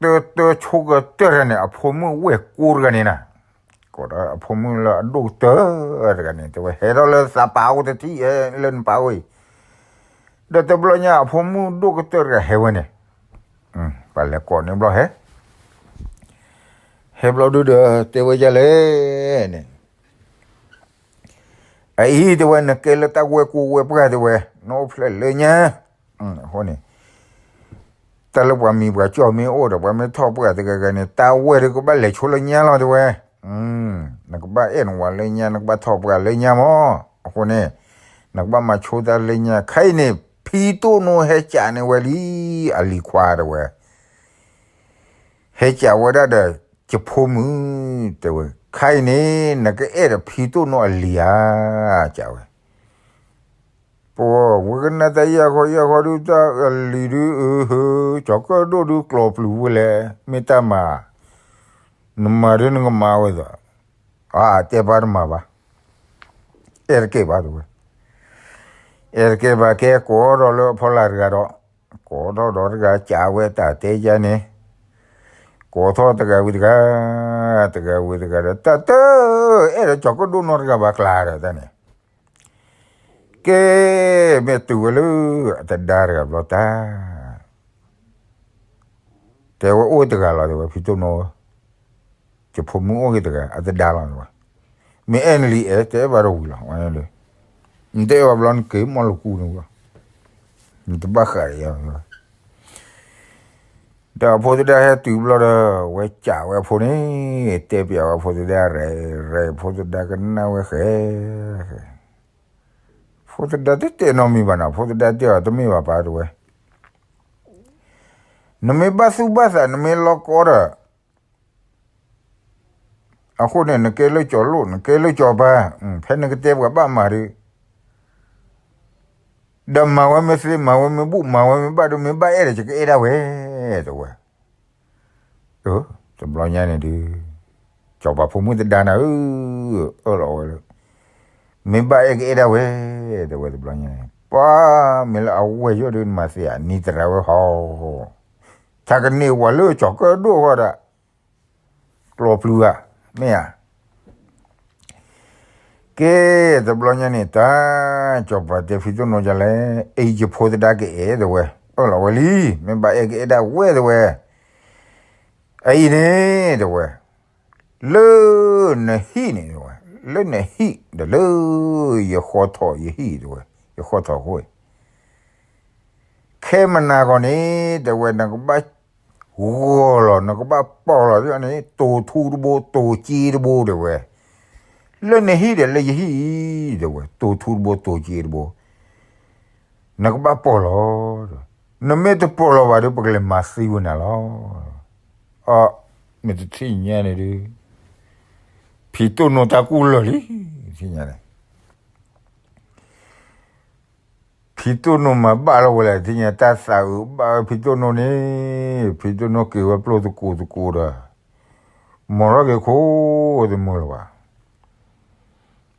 တၢတၢဆိကတၢၢ်တဂၤန့ၣ် အဖိမုၣ်ဝဲၢ်ကိတဂၤန့ၣ်နၤ, ကိးထီၣ်အဖိမုၣ်လၢအဒိၣ်ကတၢၢ်တဂၤန့ၣ် တဲဝဲ ဟဲထီၣ်လၢသးပာ်အိၣ်တထံၣ် လၢနပာ်အိၣ်အံၤ, ဒီးတဘျီညါ အဖိမုၣ်ဒိၣ်ကတၢၢ်တဂၤဟဲဝဲန့ၣ်, ပှၤလဲၤကိးန့ၢ်ဘျီဟဲ, ဟဲဘျီဒုဒီး တဲဝဲဒ်လဲၣ်န့ၣ်, အအံၤ တဲဝဲ နကဲလၢတၢ်ဝဲၢ်ကိဝဲၢ်ပှၢ် တဲဝဲ, နအိၣ်ဖျဲၣ်လၢညါ, အဃိန့ၣ် တၢ်လၢပှၤမံၤပှၤကၠီၣ်မ့ၢ်အိၣ်ဒီး ပှၤမ့ၢ်ထီၣ်ပှၢ်တဂၤဂၤန့ၣ် တၢ်ဝဲၢ်ဒုးကဘၣ်လဲၤဆိလၢညါလီၤ တဲဝဲ, နကဘၣ်အဲၣ်နဝၤလၢညါ နကဘၣ်ထီၣ်ပှၢ်လၢညါမး, အဃိန့ၣ် နကဘၣ်မၤဆိတၢ်လၢညါ ခဲအံၤန့ၣ် ဖံတိၣ်နိဟဲကးန့ၢ်ဝဲလံ, အလံၤခွါတဲဝဲ, ဟဲကးဝဲဒၣ်ဒီး ယဖိမုၣ်, တဲဝဲ, ခါအံၤန့ၣ် နကအဲၣ်ဒီးဖံတိၣ်နိအလံၤဧါ, ကးဝဲ. ပဝဲကနၣ်တၢ်ယၢ်ဃီယၢ်ဃီဒုး တၢ်အလံၤဒုး အၢ ဟၢ ကၠီၤကၢၣ်ဒိၣ်ဒုး ကျိးပျုၤဝဲလဲၣ်, မ့ၢ်တၢ်မၤ, နမၤဒုးနကမၤဝဲသး, အတဲပၢ်တမၤဘၣ်, အဲၣ်တကဲဘၣ်တဲဝဲ, အဲၣ်တကဲဘၣ် ကဲကိးထီၣ်လၢအဖီလာ်တဂၤဒီး, ကိးထီၣ်ဒီးတဂၤ ကးဝဲတၢ်တဲယါန့ၣ်, ကိးထီၣ်တဂၤဝံၤတဂၤ, တဂၤဝံၤတဂၤဒီး တၢ်တ အဲၣ်ဒီးကၠီၤကၢၣ်ဒိၣ်နီတဂၤဘၣ်ကျါဒီးတၢ်န့ၣ်, ကဲ, မ့ၢ်တုၤဝဲလၢ အတဒါတဂၤဘျီတၢ်, တဲဝဲအိၣ်တဂၤလီၤ တဲဝဲ ဖံတိၣ်နိ, ယဖိမုၣ်အိၣ်ဂ့ၤတဂၤ အတဒါလီၤ တဲဝဲ, မ့ၢ်အဲၣ်နလံၤအဲၣ် တအဲၣ်ဘၣ်တဝံၤလီၤ, နတအဲၣ်ဘၣ်ဘျီ နက့ၤမီၢ်လီၤကူန့ၣ်လီၤ, နတဘၣ်ဃးဒီးယၤ ဒီးအဖိသဒါဟဲတုၤဘျီဒီး ဝဲကးဝဲအဖိန့ၣ်, တဲပျးဝဲအဖိသဒါ ရဲၣ်ရဲၣ် ဖိသဒါကနၣ်ဝဲဃဲ, ဖိသဒါတတဲနီတမံၤဘၣ်နီၤ, ဖိသဒါတဲအီၤ တမ့ၢ်ဘၣ်ပၢ်တဲဝဲ, နမ့ၢ်ဘၣ်သူၣ်ဘၣ်သး နမ့ၢ်လီၤကီဒီး အဃိန့ၣ် နကဲလၢကၠီၤလိၣ် နကဲလၢကၠီၤပၤ, ဖဲနကတဲပှၤဘၣ်မၤဒီး, ဒီးမၤဝဲမ့ၢ်သ့ မၤဝဲမ့ၢ်ဘူၣ် မၤဝဲမ့ၢ်ဘၣ်ဒီး မ့ၢ်ဘၣ်အဲၣ်ဒီး ယကအဲၣ်ဒၣ်ဝဲ တဲဝဲ, တဘျီညါန့ၣ်ဒီး ကၠီၤပၤဖိမုၣ်တဒါနၤဧၢ, အၢၣ်လီၤဝဲလၢ မ့ၢ်ဘၣ်အဲၣ်ကအဲၣ်ဒၣ်ဝဲ, တဲဝဲတဘျီညါန့ၣ် ပှၤမ့ၢ်လၢအဝဲၢ်ယိၣ်ဒီး နမၤသ့ဧါ နံၤသရၣ်ဝဲဟီ, တၢ်ကန့ၢ်ဝဲလၢကၠီၤကၢၣ်ဒိၣ်ဃီဒီး ကျိးပျုၤဧါ, မ့ၢ်ဧါ, ကဲ, တဘျီညါန့ၣ် တၢ်ကၠီၤပၤတဲဖံတိၣ်နိဒ်လဲၣ်, အံၤယဖိသဒါကအဲၣ် တဲဝဲ, အၢၣ်လီၤဝဲလံ, မ့ၢ်ဘၣ်အဲၣ်ကအဲၣ်ဒၣ်ဝဲ တဲဝဲ, အအံၤန့ၣ် တဲဝဲ, လၢနဟံၣ်န့ၣ် တဲဝဲ, လၢနဟံၣ်ဒီးလၢ ယဃီထီၣ်ယဟံၣ် တဲဝဲ, ယဃီထီၣ်ဃိ ခဲမနၤဂီၤန့ၣ် တဲဝဲ နကဘၣ်ဂီၤလီၤ နကဘၣ်ပိာ်လီၤန့ၣ် တိၤထူတဘိ တိၤစ့တဘိ တဲဝဲ, လၢနဟံၣ်ဒီးလၢယဟံၣ်အံၤ တဲဝဲ တိၤထူတဘိ တိၤစ့တဘိ နကဘၣ်ပိာ်လီၤ, နမ့ၢ်တပိာ်လီၤဘၣ်ဒီး ပကလဲၤမၤသံဝဲနၤလီၤ, အ မ့ၢ်တထံၣ်ညါန့ၣ်ဒီး ဖံတိၣ်နိတၢ်ကူၣ်လၢာ်လံ, ထံၣ်ညါန့ၣ် ဖံတိၣ်နိမၤဘၣ်လီၤဝဲလဲၣ် ထံၣ်ညါ တၢ်သးအုးဘၣ်ဝဲဖံတိၣ်နိန့ၣ်, ဖံတိၣ်နိက့ၤဝဲပျိၢ်သကိးသကိးဒီး မိၢ်ထီၣ်က့ၤခိၣ်တမုာ်လၢၤဘၣ်,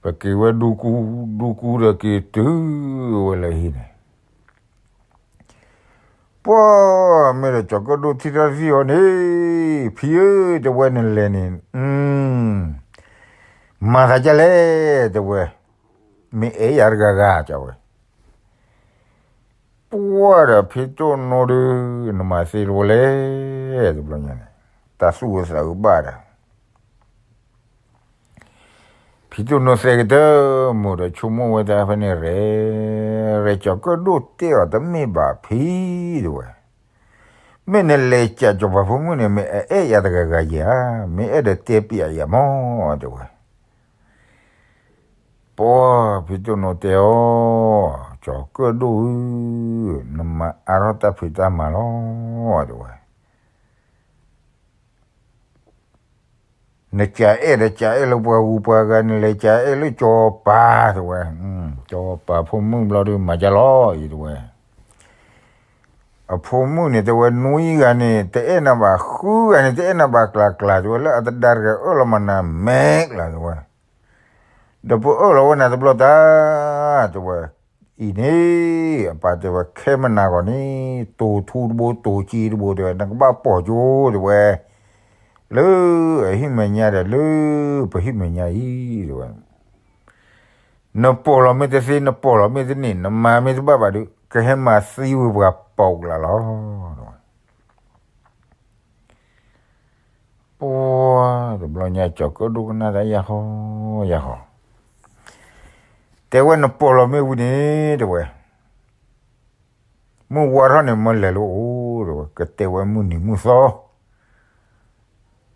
ပက့ၤဝဲဒူကူ ဒူကူဒီးက့ၤတုၤဝဲလၢဟံၣ်န့ၣ်, ပှၤမ့ၢ်ဒီးကၠီၤကၢၣ်ဒိၣ်ထံၣ်ထီၣ်တထံၣ်အီၤန့ၣ်, ဖံဧၢ တဲဝဲ နလဲၤန့ၣ် မၤသးဒ်လဲၣ် တဲဝဲ, မ့ၢ်အဲၣ်ယၤတဂၤဂၤ တဲဝဲ, ပှၤဒီးဖံတိၣ်နိဒီး နမၤသ့လၢၤဝဲလဲၣ် တဘျီညါန့ၣ်, တၢ်သူၣ်အုးသးအုးဘၣ်ဒီး ဖံတိၣ်နိသဲကတၢၢ် မိၢ်ဒီးဆိကမိၣ်ဝဲတၢ်ဖဲန့ၣ် ရဲၣ်ရဲၣ် ကၠီၤကၢၣ်ဒိၣ်တဲအီၤ တမ့ၢ်ဘၣ်ဖံ တဲဝဲ, မ့ၢ်နလဲၤကးကၠီၤပၤဖိမုၣ်န့ၣ် မ့ၢ်အအဲၣ်ယၤတဂၤဂၤဧါ, မ့ၢ်အဲၣ်ဒီးတဲပျးယၤမး တဲဝဲ, ပှၤဖံတိၣ်နိတဲအီၤ, ကၠီၤကၢၣ်ဒိၣ်ဧၢ, နမၤအါထီၣ်တၢ်ဖံးတၢ်မၤလီၤ တဲဝဲ နကးအဲၣ်ဒီးကးအဲၣ်လၢပှၤဂုၤပှၤဂၤ နလဲၤကးအဲၣ်လၢကၠီၤပၤ တဲဝဲ, ကၠီၤပၤဖိမုၣ်ဘျီဒုး မၤကလီ အံၤ တဲဝဲ, အဖိမုၣ်န့ၣ် တဲဝဲ နွံဂၤန့ၣ် တအဲၣ်နၤဘၣ်, ဃုဂၤန့ၣ် တအဲၣ်နၤဘၣ်ကျးကျး တဲဝဲ, လၢအတဒါတဂၤအၢၣ်လီၤမၤနၤမဲာ်ကျါ တဲဝဲ, ဒီးပအၢၣ်လီၤဝဲနၤတဘျီတၢ် တဲဝဲ, အံၤန့ၣ် အပၢ်တဲဝဲ ခဲမနၤဂီၤန့ၣ် တိၤထူတဘိ တိၤစ့တဘိ တဲဝဲ နကဘၣ်ပိာ်ကၠိ တဲဝဲ, လၢအဟံၣ်မဲာ်ညါဒီး လၢပဟံၣ်မဲာ်ညါအံၤ တဲဝဲ, နပိာ်လီၤမ့ၢ်တသ့ နပိာ်လီၤမ့ၢ်တန့ၢ် နမၤမ့ၢ်တဘၣ်ဘၣ်ဒီး ကဟဲမၤသံဝဲပှၤပိာ်ကျါလီၤ တဲဝဲ. ပှၤတဘျီညါ ကၠီၤကၢၣ်ဒိၣ်ကနၣ်တၢ် ယၢ်ဃီယၢ်ဃီ, တဲဝဲ နပိာ်လီၤမ့ၢ်ဝံၤန့ၣ် တဲဝဲ, မုၢ်ဝါထီၣ်န့ၣ် မၢလဲၤလိာ်အိၣ် တဲဝဲ, ကတဲဝဲမုၢ်နံၤမုၢ်သီ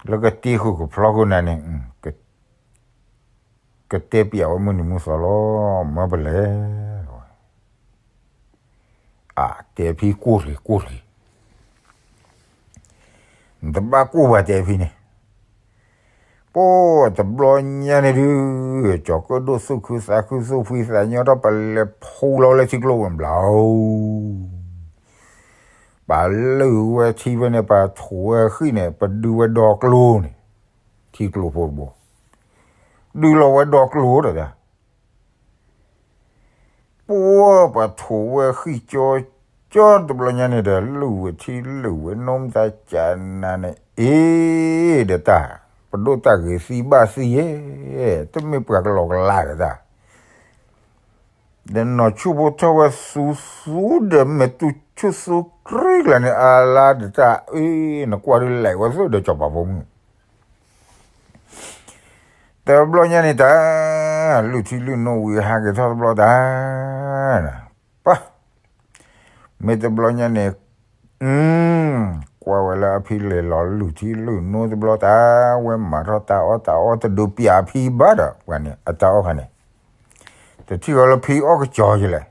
လၢကတ့ဃုာ်ကဖျီဃုာ်နၤန့ၣ် ကတဲပျးဝဲမုၢ်နံၤမုၢ်သီလီၤ မၢပလဲၤ တဲဝဲ. အတဲဖံကိၢ်တဂ့ၤ ကိၢ်တဂ့ၤ, နတဘၣ်ကိၢ်ဘၣ်တဲဖံန့ၣ်. ပှၤတဘျီညါန့ၣ်ဒုး ကၠီၤကၢၣ်ဒိၣ်သူၣ်ခုသးခု သူၣ်ဖှံသးညီထီၣ် ပလဲၤဖူလီၤဝဲလၢထံကျိဝဲဘျီ ပာ်လုၢ်ဝဲထံဖဲန့ၣ် ပာ်ထိးဝဲဃံၣ်န့ၣ် ပဒုးဝဲဒီကျိန့ၣ်, ထံကျိဖိတဘိ, ဒုးလီၤဝဲဒီကျိဒီး ပှၤထိးဝဲဃံၣ်ကၠီကၠီ တဘျီညါန့ၣ်ဒီး လုၢ်ဝဲထံလုၢ်ဝဲနိ မတၤကနၤန့ၣ် အ့ ဒီးတၢ်, ပဒိၣ်တၢ်ဂ့ၤသံဘၣ်သံယဲ, တမ့ၢ်ပှၤကလီကလါဒီးတၢ် ဒီးနီၢ်ဆူၣ်ဖိထီၣ်ဝဲသူသူဒီး မ့ၢ်တူၢ်ဆူၣ်သူကြ့ကျါန့ၣ် အလါဒီးတၢ်အ့, နကွၢ်ဒုးလဲၤဝဲသ့ၣ်ဒီးကၠီၤပၤဖိမုၣ် တဘျီညါန့ၣ်တၢ်, လုၢ်ထံလုၢ်နိဝံၤဟးက့ၤထီၣ်တဘျီတၢ်, ပှၤ, မ့ၢ်တဘျီညါန့ၣ်, ကွၢ်ဝဲလၢအဖံလဲၤလီၤလုၢ်ထံလုၢ်နိတဘျီတၢ်, ဝဲမၤထီၣ်တၢ်အီၣ်တၢ်အီတဒုးပျးအဖံဘၣ်ဒီး ပှၤန့ၣ် အတၢ်အီၣ်ခါန့ၣ်, တထံၣ်ဃီလၢဖံအီၣ်ကစီၤယလဲၣ်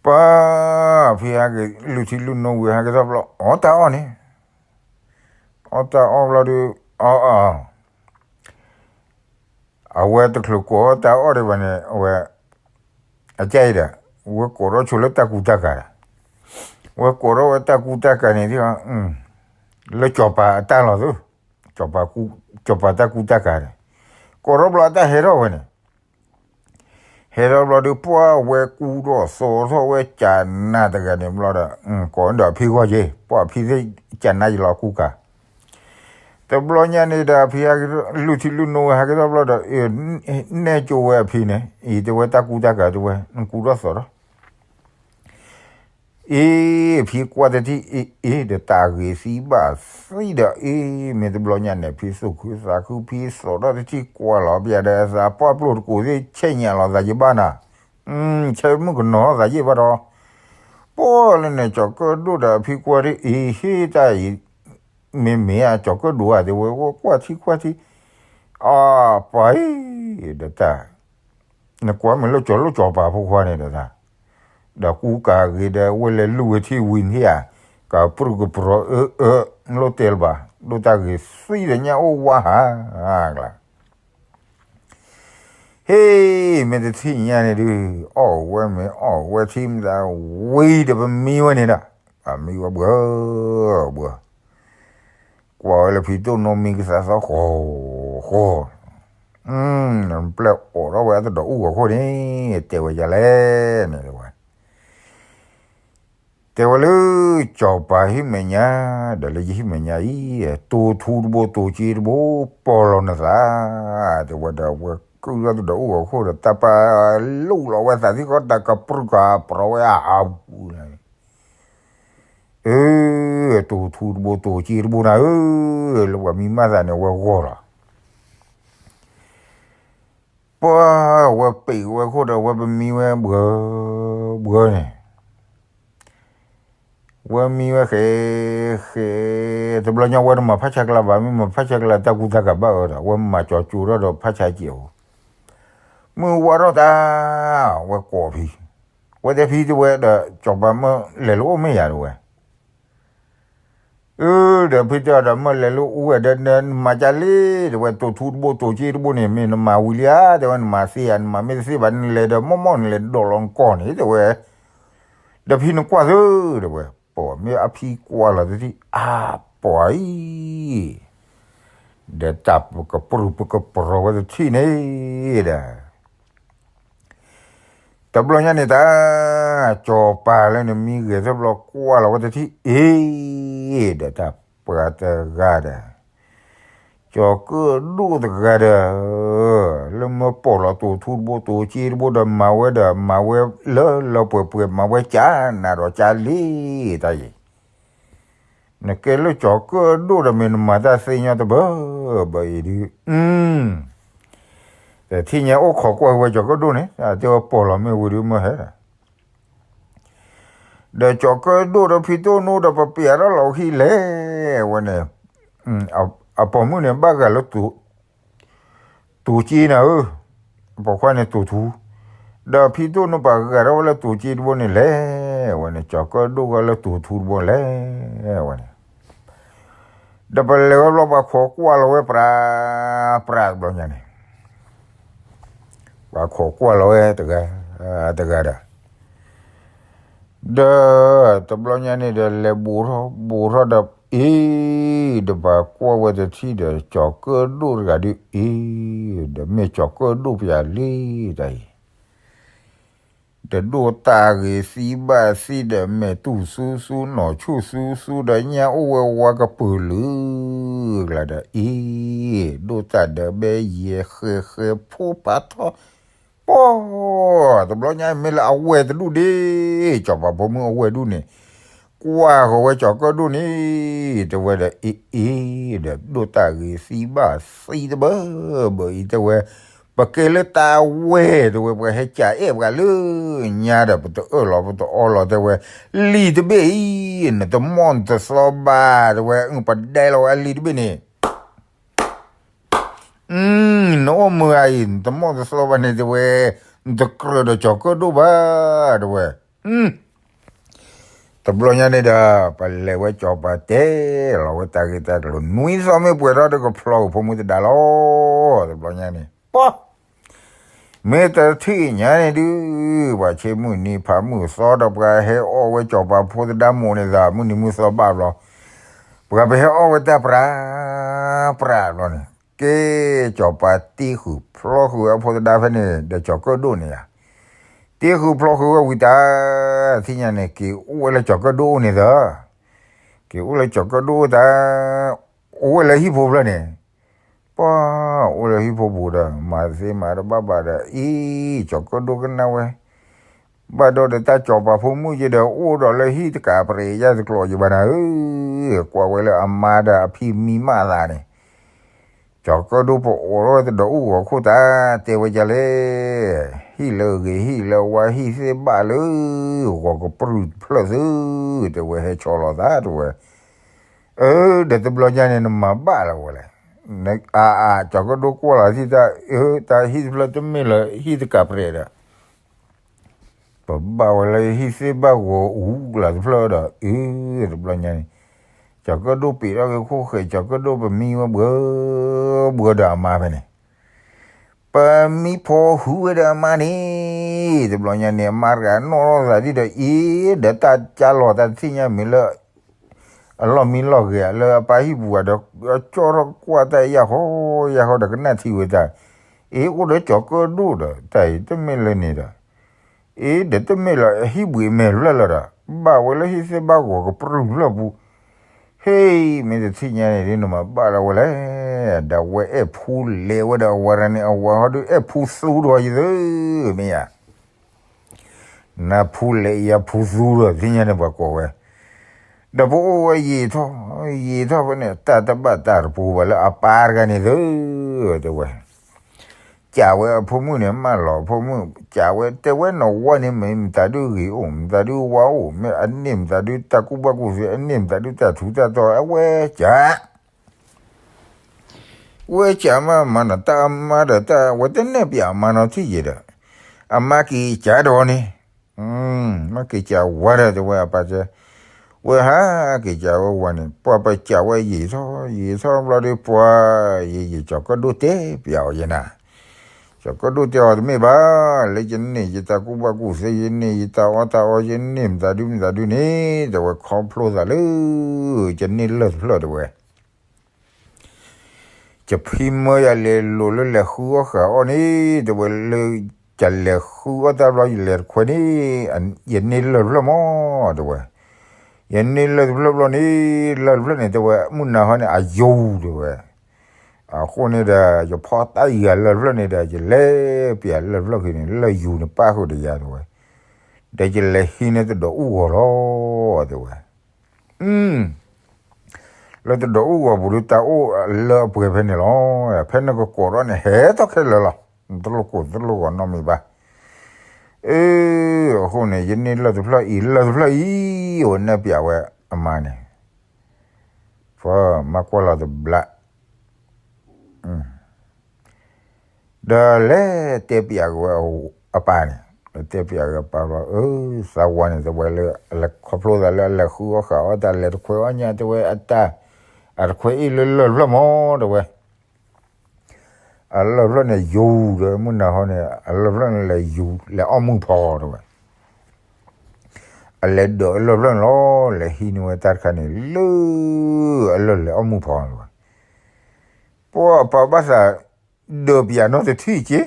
ပှၤ, ဖံဟဲက့ၤလုၢ်ထံလုၢ်နိဝံၤဟဲက့ၤထီၣ်ဘျီ အီၣ်တၢ်အီၣ်န့ၣ်, အီၣ်တၢ်အီၣ်ဘျီဒီး, အီၣ်အီၣ်, အဝဲတချုးကိးအီၣ်တၢ်အီၣ်ဒံးဘၣ်န့ၣ် အဝဲ, အကဲအံၤဒီး, ဝဲကိးထီၣ်ဆိလၢတၢ်ကူတၢ်ကၤဒီး, ဝဲကိးထီၣ်ဝဲတၢ်ကူတၢ်ကၤန့ၣ်, လၢကၠီၤပၤအတၢ်လီၤသု, ကၠီၤပၤတၢ်ကူတၢ်ကၤန့ၣ်, ကိးထီၣ်ဘျီအတၢ်ဟဲထီၣ်ဝဲန့ၣ် ဟဲထီၣ်ဘျီဒီး ပှၤဝဲကူထီၣ်သိးထီၣ်ဝဲကနၤတဂၤန့ၣ်ဘျီဒီး, ကိးဒီးအဖံဂီၢ်က့ၤ ပှၤအဖံသ့ၣ်ကနၤယလီၤကူကၤ, တဘျီညါန့ၣ်ဒီး အဖံလုၢ်ထံလုၢ်နိဝံၤဟဲက့ၤထီၣ်ဘျီဒီး, နဲၣ်ကၠိဝဲအဖံန့ၣ် အံၤတဲဝဲတၢ်ကူတၢ်ကၤတဲဝဲ နကူထီၣ်သိးထီၣ် အ့ ဖံကွၢ်တထံၣ်အ့ အ့ ဒီးတၢ်ဂ့ၤသံဘၣ်သံဒီး အ့ မ့ၢ်တဘျီညါန့ၣ် ဖံသူၣ်ခုသးခု ဖံသိးထီၣ်တထံၣ်ကွၢ်လီၤပျးဒီးသးပှၢ်ပျိၢ်တကိးသ့ၣ် ဆဲးညါလီၤသးယံာ်ဘၣ်နၤ, ဆဲးမုၣ်ကနီၤသးယံာ်ဘၣ်ဒီး, ပှၢ်လၢန့ၣ် ကၠီၤကၢၣ်ဒိၣ်ဒီးဖံကွၢ်တထံၣ်အ့ ဟ့ၣ်တၢ်အံၤ မ့မ့ၢ်ဧါ ကၠီၤကၢၣ်ဒိၣ်ဧါ တဲဝဲ ကွၢ်ထံကွၢ်ထံ, အပှၤအံၤ ဒီးတၢ် နကွၢ်မ့ၢ်လၢကၠီၤလိၣ်ကၠီၤပၤဖိခွါန့ၣ်ဒီးတၢ်, ဒီးကူကၤဂ့ၤဒီး ဝဲလဲၤလုၢ်ဝဲထံဝံၤန့ၣ်ဧါ, ကပြုၢ်ကပြီၤအၢအၢ လိၣ်တဲလၢၤဘၣ် ဒိၣ်တၢ်ဂ့ၤသံဒီးညၣ်အိၣ်ဝါဟးကျါ, ဟ့ၣ် မ့ၢ်တထံၣ်ညါန့ၣ်ဒုး အီၣ်ဝဲမ့ၢ်အီၣ်ဝဲထံမတၤဝံၤဒီးပမံဝဲန့ၣ်ဒီး, ပမံဝဲဘှၢဘှၢ ကွၢ်ဝဲလၢဖံတိၢ်နိမံကသးသီဃီဃီ, ပျဲၢ်အိးထီၣ်ဝဲအတဒီးအူၣ်ဂီၤခိၣ်န့ၣ် တဲဝဲဒ်လဲၣ်န့ၣ်တဲဝဲ, တဲဝဲလၢ ကၠီၤပၤဟံၣ်မဲာ်ညါ, ဒီးလၢယဟံၣ်မဲာ်ညါအံၤ တိၢ်ထူတဘိတိၢ်က့တဘိ ပီၢ်လီၤနသး, တဲဝဲဒီးဝဲကုၢ်ထီၣ်တဒီးအူၣ်ဂီၤခိၣ်ဒီး တၢ်ပာ်လူလီၤဝဲသးသံဃီ တၢ်ကပြုၢ်ကပြီၤဝဲအဟးပူၤန့ၣ် အၢ တိၢ်ထူတဘိတိၢ်က့တဘိနၤဧၢ, လၢပှၤမံမးသးန့ၣ် အဝဲဂီၢ်လီၤ, ပှၤဝဲပ့ၤဝဲခိၣ်ဒီး ဝဲပမံဝဲဘှၢဘှၢန့ၣ်, ဝဲမံဝဲဃဲ ဃဲ တဘျီညါဝဲတမၤဖးဆါကျါဘၣ်, မ့ၢ်မၤဖးဆါကျါ တၢ်ကူတၢ်ကၤဘၣ်အၢဒီး ဝဲမၤကၠီၤကၠိထီၣ်ဒီးဖးဆါက့ၤအီၤ, မုၢ်ဝါထီၣ်တၢ် ဝဲကိးဖံ, ဝဲတဲဖံတဲဝဲဒီး ကၠီၤပၤမၢလဲၤလၢအိၣ်မ့ၢ်ယၤတဲဝဲ အၢ ဒီးဖံတဲအီၤဒီး မၢလဲၤလၢအိၣ်ဝဲဒီး နမၤကၢ်လံ တဲဝဲ တိၢ်ထူတဘိတိၢ်က့တဘိန့ၣ် မ့ၢ်နမၤဝံၤလံဧါ တဲဝဲ နမၤသ့ဧါ နမၤမ့ၢ်တသ့ဘၣ် နလဲၤဒီးမီၢ်မီၢ် နလဲၤဒိးလီၤနကီၢ်န့ၣ် တဲဝဲ, ဒီးဖံနကွၢ်သု တဲဝဲ, ပှၤမ့ၢ်အဖံကွၢ်လီၤတထံၣ် အါပှၤအံၤ ဒီးတၢ်ကပြုၢ်ပကပြီၤဝဲတထံၣ်န့ၣ်ဒီး တဘျီညါန့ၣ်တၢ် ကၠီၤပၤလၢနမံဂဲၤသၢဘျီကွၢ်လီၤဝဲတထံၣ်အံၤ ဒီးတၢ်ပှၤတဂၤဒီး ကၠီၤကၢၣ်ဒိၣ်တဂၤဒီး လၢမၢပိာ်လီၤတိၢ်ထူတဘိတိၢ်က့တဘိဒီးမၤဝဲဒီး မၤဝဲလၢလၢပှဲၤပှဲၤ မၤဝဲကၢ်နးဒီးကၢ်လံတၢ်အံၤ နကဲလၢကၠီၤကၢၣ်ဒိၣ်ဒီးမ့ၢ်နမၤတၢ်သ့ညီတဘၢဘၢအံၤဒုး, တထံၣ်ညါအိၣ်ခိးကွၢ်ဝဲကၠီၤကၢၣ်ဒိၣ်န့ၣ် တဲဝဲပိာ်လီၤမ့ၢ်ဝံၤဒုးမၢဟဲဒီး, ဒီးကၠီၤကၢၣ်ဒိၣ်ဒီးဖံတိၢ်နိဒီးပပျးထီၣ်လီၤခံလဲၣ်, ဝဲန့ၣ်, အပိာ်မုၣ်န့ၣ်ဘၣ်ဂၤလၢ တိၢ်က့နၤဧၢ, ပိာ်ခွါန့ၣ်တိၢ်ထူ, ဒီးဖံတိၢ်နပာ်ဂၤထီၣ်ဝဲလၢတိၤက့တဘိန့ၣ်လဲၣ်, ဝဲန့ၣ် ကၠီၤကၢၣ်ဒိၣ်ဂၤလၢတိၤထူတဘိလဲၣ်, ဝဲန့ၣ် ဒီးပလဲၤဝဲဘျီ ပှၤခိးကွၢ်လီၤဝဲပြး ပြးတဘျီညါန့ၣ်, ပှၤခိးကွၢ်လီၤဝဲတဂၤ တဂၤဒီး ဒီးတဘျီညါန့ၣ်ဒီး လဲၤဘူးထီၣ်ဘူးထီၣ်ဒီး အ့ ဒီးပှၤကွၢ်ဝဲတထံၣ်ဒီး ကၠီၤကၢၣ်ဒိၣ်တဂၤဒုး အ့ ဒီးမ့ၢ်ကၠီၤကၢၣ်ဒိၣ်ပယၤလံတၢ်အံၤ ဒီးဒိၣ်တၢ်ဂ့ၤသံဘၣ်သံဒီး မဲာ်တူၢ်ဆူဆူ နီၢ်ဆူၣ်ဆူဆူဒီး ညၣ်အိၣ်ဝဲဝါကပၢၤလုာ်ကျါဒီး အ့ ဒိၣ်တၢ်ဒီးဘဲယဲၢ်ဃဲၤဃဲၤဖိဖးထီ ပှၤ တဘျီညါမ့ၢ်လၢအဝဲၢ်တဒူၣ်ဒ့, ကၠီၤပၤဖိမုၣ်အဝဲၢ်ဒူၣ်န့ၣ်, ကွၢ်ဃီၤဝဲကၠီၤကၢၣ်ဒိၣ်န့ၣ်, တဲဝဲဒီး အ့ အ့ ဒီးဒိၣ်တၢ်ဂ့ၤသံဘၣ်သံတဘၢဘၢအံၤ တဲဝဲ, ပကဲလၢတၢ်ဝဲၢ် တဲဝဲ ပှၤဟဲကးအဲၣ်ပှၤလၢညါဒီး ပတအၢၣ်လီၤပတအီလီၤ တဲဝဲ, လံာ်တဘ့ၣ်အံၤ နတမီၢ်နတသီဘၣ် တဲဝဲ, ပဒဲလီၤဝဲအလံာ်တဘ့ၣ်န့ၣ် နအိၣ်မုာ်ဂၤအံၤ နတမီၢ်တသီဘၣ်န့ၣ် တဲဝဲ, နတကြၢးဒီးကၠီၤကၢၣ်ဒိၣ်ဘၣ် တဲဝဲ, တဘျီညါန့ၣ်ဒီး ပလဲၤဝဲကၠီၤပၤတဲလီၤဝဲတၢ်ဂ့ၢ်တၢ်ကျိၤ နွံသီမ့ၢ်ပှဲၤထီၣ်ဒီးကဖျီက့ၤဖိမုၣ်သဒါလီၤ, တဘျီညါန့ၣ် ပှၤ မ့ၢ်တထံၣ်ညါန့ၣ်ဒုး ပှၤဆ့မုၢ်နံၤဖးမုၢ်သီဒီး ပှၤဟဲအီၣ်ဝဲကၠီၤပၤဖိသဒါမိၢ်န့ၣ်သး မုၢ်နံၤမုၢ်သီဘၣ်ဘျီ, ပှၤပဟဲအီၣ်ဝဲတၢ်ပြး ပြးဘျီန့ၣ် ကဲ ကၠီၤပၤတ့ဃုာ်ဖျီဃုာ်ဝဲအဖိသဒါဖဲန့ၣ် ဒီးကၠီၤကၢၣ်ဒိၣ်န့ၣ်ဧါ, တ့ဃုာ်ဖျီဃုာ်ဝဲဝံၤတၢ် ထံၣ်ညါန့ၣ် က့ၤအိၣ်ဝဲလၢကၠီၤကၢၣ်ဒိၣ်အိၣ်န့ၣ်သၢ က့ၤအိၣ်လၢကၠီၤကၢၣ်ဒိၣ်အိၣ်တၢ်, အိၣ်ဝဲလၢဟံၣ်ဖိဖျၢၣ်န့ၣ်, ပှၤ အိၣ်လၢဟံၣ်ဖိပူၤဒီး မၤသ့မၤတဘၣ်ဘၣ်ဒီး အံၤ ကၠီၤကၢၣ်ဒိၣ်ကနၣ်ဝဲ, ဘၣ်ဒီးဒီးတၢ်ကၠီၤပၤဖိမုၣ်ယဲဒီး အိၣ်ဒီးလၢဟံၣ်တကးပြဲးယါတကျိၤယဘၣ်နၤဧၢ, ကွၢ်ဝဲလၢအမါဒီးအဖံမံမးသးန့ၣ် ကၠီၤကၢၣ်ဒိၣ်ပအိးထီၣ်ဝဲတဒီးအူၣ်ဂီၤခိၣ်တၢ် တဲဝဲဒ်လဲၣ်, ဟံၣ်လၢအဂ့ၤဟံၣ်လၢအဝါ ဟံၣ်သ့ၣ်ဘၣ်လၢဂီၤကပြုၢ်တဖျၢၣ်သု, တဲဝဲဟဲဆီလီၤသးတဲဝဲ, အၢ ဒီးတဘျီညါန့ၣ် နမၤဘၣ်လၢၤဝဲလဲၣ်, အါအါ ကၠီၤကၢၣ်ဒိၣ်ကွၢ်လီၤသံတၢ် အၢ တၢ်ဟံၣ်တဖျၢၣ်တမ့ၢ်လၢဟံၣ်တကးပြဲးဒီး ပဘၣ်ဝဲလၢဟံၣ်သ့ၣ်ဘၣ်ဂီၤအူကျါတဖျၢၣ်ဒီး အၢ တဘျီညါန့ၣ် ကၠီၤကၢၣ်ဒိၣ်ပံးထီၣ်က့ၤခိၣ်ဃဲၤ ကၠီၤကၢၣ်ဒိၣ်ပမံဝဲဘှီ ဘှီဒီးအမါဖဲန့ၣ် ပမံဖီဟုဝဲဒီးအမါန့ၣ် တဘျီညါန့ၣ် အမါတဂၤနီၣ်ထီၣ်သးဒ်ဒီး အံၤ ဒီးတၢ်ကၢ်လီၤသးတထံၣ်ညါမ့ၢ်လၢ အလီၢ်မံလီၢ်ဂ့ၤလၢအပၢ်ဟံၣ်ပူၤဒီး ကၠီထီၣ်ကွၢ်တၢ်ယၢ်ဃီယၢ်ဃီဒီးကနၣ်ထံဝဲတၢ်, အ့ အိၣ်ဒီးကၠီၤကၢၣ်ဒိၣ်ဒီး တၢ်အံၤတမ့ၢ်လၢန့ၣ်ဒီး အ့ ဒီးတမ့ၢ်လၢအဟံၣ်ဘှံးအမဲာ်တဖျၢၣ်လၢၤဒီး ဘၣ်ဝဲလၢဟံၣ်သ့ၣ်ဘၣ်ဂီၤကပြုၢ်တဖျၢၣ်ပူၤ, ဟ့ၣ် မ့ၢ်တထံၣ်ညါန့ၣ်ဒ်နမၤဘၣ်လၢၤဝဲလဲၣ်, ဒီးဝဲအဲၣ်ဖူလဲၤဝဲဒီးအဝၤတဂၤန့ၣ် အဝၤဟီဒုးအဲၣ်ဖူသူဒီးယသၢ မ့ၢ်ဧါ နဖူလဲၤယၤဖူသူဒီး သ့ၣ်ညါန့ၣ်ပှၤကိးဝဲ, ဒီးပအိၣ်ဝဲယံာ်ထီၣ် ယံာ်ထီၣ်ဖဲန့ၣ် တၢ်တဘၣ်တၢ်တပူၤဘၣ်လၢအပၢ်တဂၤန့ၣ်သၢ တဲဝဲ, ကးဝဲအဖိမုၣ်န့ၣ် မၢလီၤအဖိမုၣ် ကးဝဲ တဲဝဲနီၢ်ဝါန့ၣ် မ့ၢ်မတၤဒုဂ့ၤအိၣ် မတၤဒုဝါအိၣ် မ့ၢ်အန့ၢ်မတၤဒုတၢ်ကူၣ်ဘၣ်ကူၣ်သ့ အန့ၢ်မတၤဒုတၢ်ထူးတၢ်တီၤ အဝဲကး ဝဲကးမးမၤနီၤ တၢ်အမါဒီးတၢ် ဝဲတနဲၣ်ပျးအမါနီၤထံၣ်ယဲဒီး အမါက့ၤကးဒီးန့ၣ် မ့ၢ်က့ၤကးဝဲဒီး တဲဝဲအပၢ်တဲ, ဝဲဟးက့ၤကးဝဲဝၤန့ၣ် ပှၤပကးဝဲယံာ်ထီၣ် ယံာ်ထီၣ်ဘျီဒီး ပှၤ ယံာ်ယံာ် ကၠီၤကၢၣ်ဒိၣ်တဲပျးအီၤယဲနၤ, ကၠီၤကၢၣ်ဒိၣ်တဲအီၤတမ့ၢ်ဘၣ်, လၢယန့ၢ်ယတၢ်ကူၣ်ဘၣ်ကူၣ်သ့ ယန့ၢ်ယတၢ်အီၣ်တၢ်အီ ယန့ၢ်မတၤဒုမတၤဒုန့ၣ် တဲဝဲခီဖျိသးလၢ ယန့ၢ်လၢၢ်တဖျၢၣ်တဲဝဲ ယဖံမၢယၤလဲၤလိာ်လၢလဲၤဃုအီၣ်ဃာ်အီၣ်န့ၣ် တဲဝဲလၢ ယလဲၤဃုအီၣ်တၢ်ဘျီ ယလဲၤတခွဲန့ၣ် ယန့ၢ်လၢၢ်တဖျၢၣ်မး တဲဝဲ, ယန့ၢ်လၢၢ်တဖျၢၣ်ဘျီန့ၣ် လၢၢ်တဖျၢၣ်န့ၣ် တဲဝဲ မုၢ်နၤဟီန့ၣ် အယိၤ တဲဝဲ, အဃိန့ၣ်ဒီး ယဖီတၢ်အံၤဂၤလၢၢ်တဖျၢၣ်န့ၣ်ဒီး ယလဲၤပျးလၢၢ်တဖျၢၣ်ခံန့ၣ် လၢၢ်ယူၤန့ၣ်ပၣ်ဃုာ်ဒီးယၤ တဲဝဲ, ဒီးယလဲၤဟံးန့ၢ်တဒီးအူၢ်ဂီၤလီၤ တဲဝဲ လၢတဒီးအူၢ်ဂီၤပူၤဒီးတၢ်အိၣ်လၢအပှဲၤဖဲန့ၣ်လီၤ. ဖဲနကကိးထီၣ်န့ၣ် ဟဲထီၣ်ခဲလၢာ်လီၤ. နတလိၣ်ကိးတလိၣ်ဂီၤနီတမံၤဘၣ်. အၢ အဃိန့ၣ် ယန့ၢ်လၢၢ်တဖျၢၣ်အံၤ လၢၢ်တဖျၢၣ်အံၤ အဝဲနဲၣ်ပျးဝဲအမါန့ၣ် ဖဲမၤကွၢ်လီၤတဘျီ ဒီးလဲၤတဲပျးက့ၤဝဲအပၢ်န့ၣ် တဲပယၤဂၤပၢ်ဘျီ အၢ သးဝါန့ၣ် တဲဝဲလၢ အလဲၤခီဖျိသးလၢအလဲၤဃုအီၣ်ဃာ်အီၣ်တၢ်လဲၤတခွဲအီၣ်ညၣ် တဲဝဲအတၢ် အတခွဲအ့ၣ်လၢလၢၢ်တဖျၢၣ်မး တဲဝဲ အလၢၢ်တဖျၢၣ်န့ၣ်ယူၤဒီး မုၢ်နၤဟီန့ၣ် အလၢၢ်တဖျၢၣ်န့ၣ်လဲၤယူၤ လဲၤအီၣ်မုၢ်ဖီ တဲဝဲ အလဲၤဒၢးအလၢၢ်တဖျၢၣ်န့ၣ်လီၤ လဲၤဟံးန့ၢ်ဝဲတၢ်တခါန့ၣ် လၢအလၢၢ်လဲၤအီၣ်မုၢ်ဖီ တဲဝဲ ပှၤပၢ်ဘၣ်သးဒၢးပယၤနီတထံၣ်က့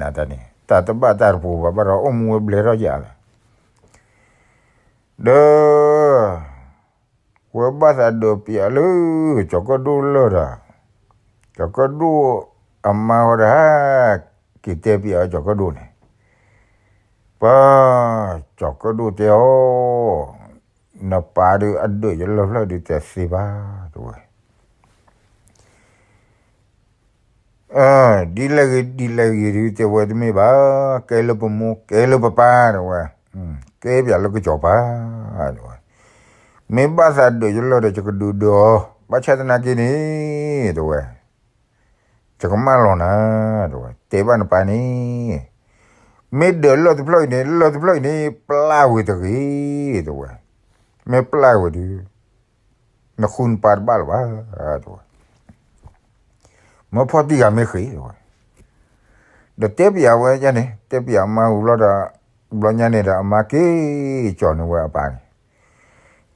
နတၢ်န့ၣ် တၢ်တဘၣ်တၢ်တပူၤဘၣ် ဘၣ်ဒီးအိၣ်မူဝဲဘျဲထီၣ်ယၤလီၤ ဒီး ဝဲဘၣ်သးဒၢးပယၤလၢ ကၠီၤကၢၣ်ဒိၣ်လၢာ်ဒီး ကၠီၤကၢၣ်ဒိၣ်အမါဃီဒီး က့ၤတဲပယၤအီၤ ကၠီၤကၢၣ်ဒိၣ်န့ၣ် ပၢ် ကၠီၤကၢၣ်ဒိၣ်တဲအီၤ နပၢ်ဒုးအဒၢးယလၢၢ်တဖျၢၣ်ဒုး တသ့ဘၣ် တဲဝဲ ဒ်လဲၣ်ဂ့ၤဒ်လဲၣ်ဂ့ၤဒုး တဲဝဲတမ့ၢ်ဘၣ်, ကဲလၢပမိၢ်ကဲလၢပပၢ် တဲဝဲ, ကဲပယၤလၢကစီၤပၤ တဲဝဲ, မ့ၢ်ဘၣ်သးဒၢးယလၢၢ်ဒီး ယကဒုးဒၢးအီၤ, ဘၣ်ဆၣ်သနာ်က့န့ၣ် တဲဝဲ, ယကမၢလီၤနၤ တဲဝဲ, တဲဘၣ်နပၢ်န့ၣ်, မ့ၢ်ဒၢးလၢၢ်တဖျၢၣ်အံၤန့ၣ် လၢၢ်တဖျၢၣ်အံၤန့ၣ် ပျၢ်ဝံၤတဂ့ၤ တဲဝဲ, မ့ၢ်ပျၢ်ဝံၤဒုး နဃုနပၢ်တဘၣ်လၢၤဘၣ် တဲဝဲ, မၢဖီၣ်တံၢ်ဂၤမ့ၢ်ဃ့ တဲဝဲ, ဒီးတဲပယၤဝဲန့ၣ် တဲပယၤအမါဝံၤဘျီဒီး ဘျီညါန့ၣ်ဒီး အမါက့ၤကၠီၤန့ၢ်ဝဲအပၢ်န့ၣ်,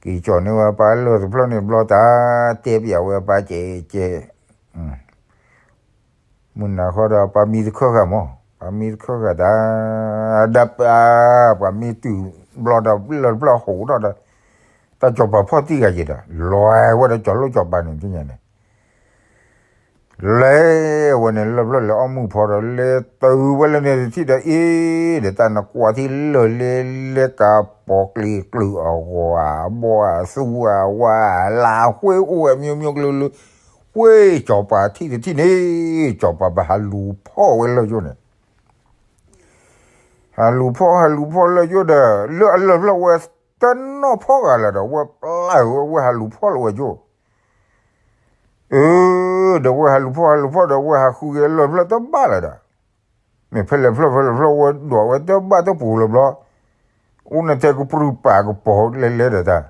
က့ၤကၠီၤန့ၢ်ဝဲအပၢ်လၢၢ်တဖျၢၣ်န့ၣ်ဘျီတၢ် တဲပယၤဝဲအပၢ်ကဲကဲ မုၢ်နၤဃီဒီး ပှၤမံတခၢၣ်ဂၤမး, ပှၤမံတခၢၣ်ဂၤတၢ်, ဒီးပှၤမံတုၤဘျီဒီး လၢၢ်တဖျၢၣ်ဟိးထီၣ်ဒီး တၢ်စီၤပၤဖီၣ်တံၢ်ဂၤက့ၤဒီး လဲၤဝဲဒီးကၠီၤလိၣ်ကၠီၤပၤန့ၣ် သ့ၣ်ညါန့ၣ် လဲၤဝဲန့ၣ် လၢၢ်တဖျၢၣ်လဲၤအီၣ်မုၢ်ဖီဒီး လဲၤတုၤဝဲလၢန့ၣ်တထံၣ်ဒီး အ့ ဒီးတၢ်နကွၢ်ထံၣ်လၢၢ်လဲၤလဲၤကၤပိာ်ကျ့ၤကျုာ်အဂီၤ အဘီအသူအဝါ လၢဃွ့အိၣ်ဝဲ မျိုးမျိုးကလုာ်ကလုာ်, ဃ့ကၠီၤပၤထံၣ်တထံၣ်န့ၣ် ကၠီၤပၤဘၣ်ဟးလူၤဖီၣ်ဝဲလၢၢ်ယိၣ်န့ၣ် ဟးလူၤဖီၣ် ဟးလူၤဖီၣ်လၢၢ်ယိၣ်ဒီး လၢအလၢၢ်တဖျၢၣ်ဝဲတနီၣ်ဖီၣ်ဂၤလၢၤဒီး ဝဲပျၢ်ဝဲ ဝဲဟးလူၤဖီၣ်လၢဝဲယိၣ်, အၢ ဒီးဝဲဟးလူၤဖီၣ် ဟးလူၤဖီၣ်ဒီး ဝဲဟးဃုက့ၤလၢၢ်တဖျၢၣ်တဘၣ်လၢၤဒီး မ့ၢ်ဖဲလဲၣ်ဖျၢၣ်ဖဲလဲၣ်ဖျၢၣ် ဝဲဒွးဝဲတဘၣ်တပူၤလၢၤဘျီ, အိၣ်န့ၣ်ထဲကပြုၢ်ပာ်ကပီၤလဲၤလဲၤဒီးတၢ်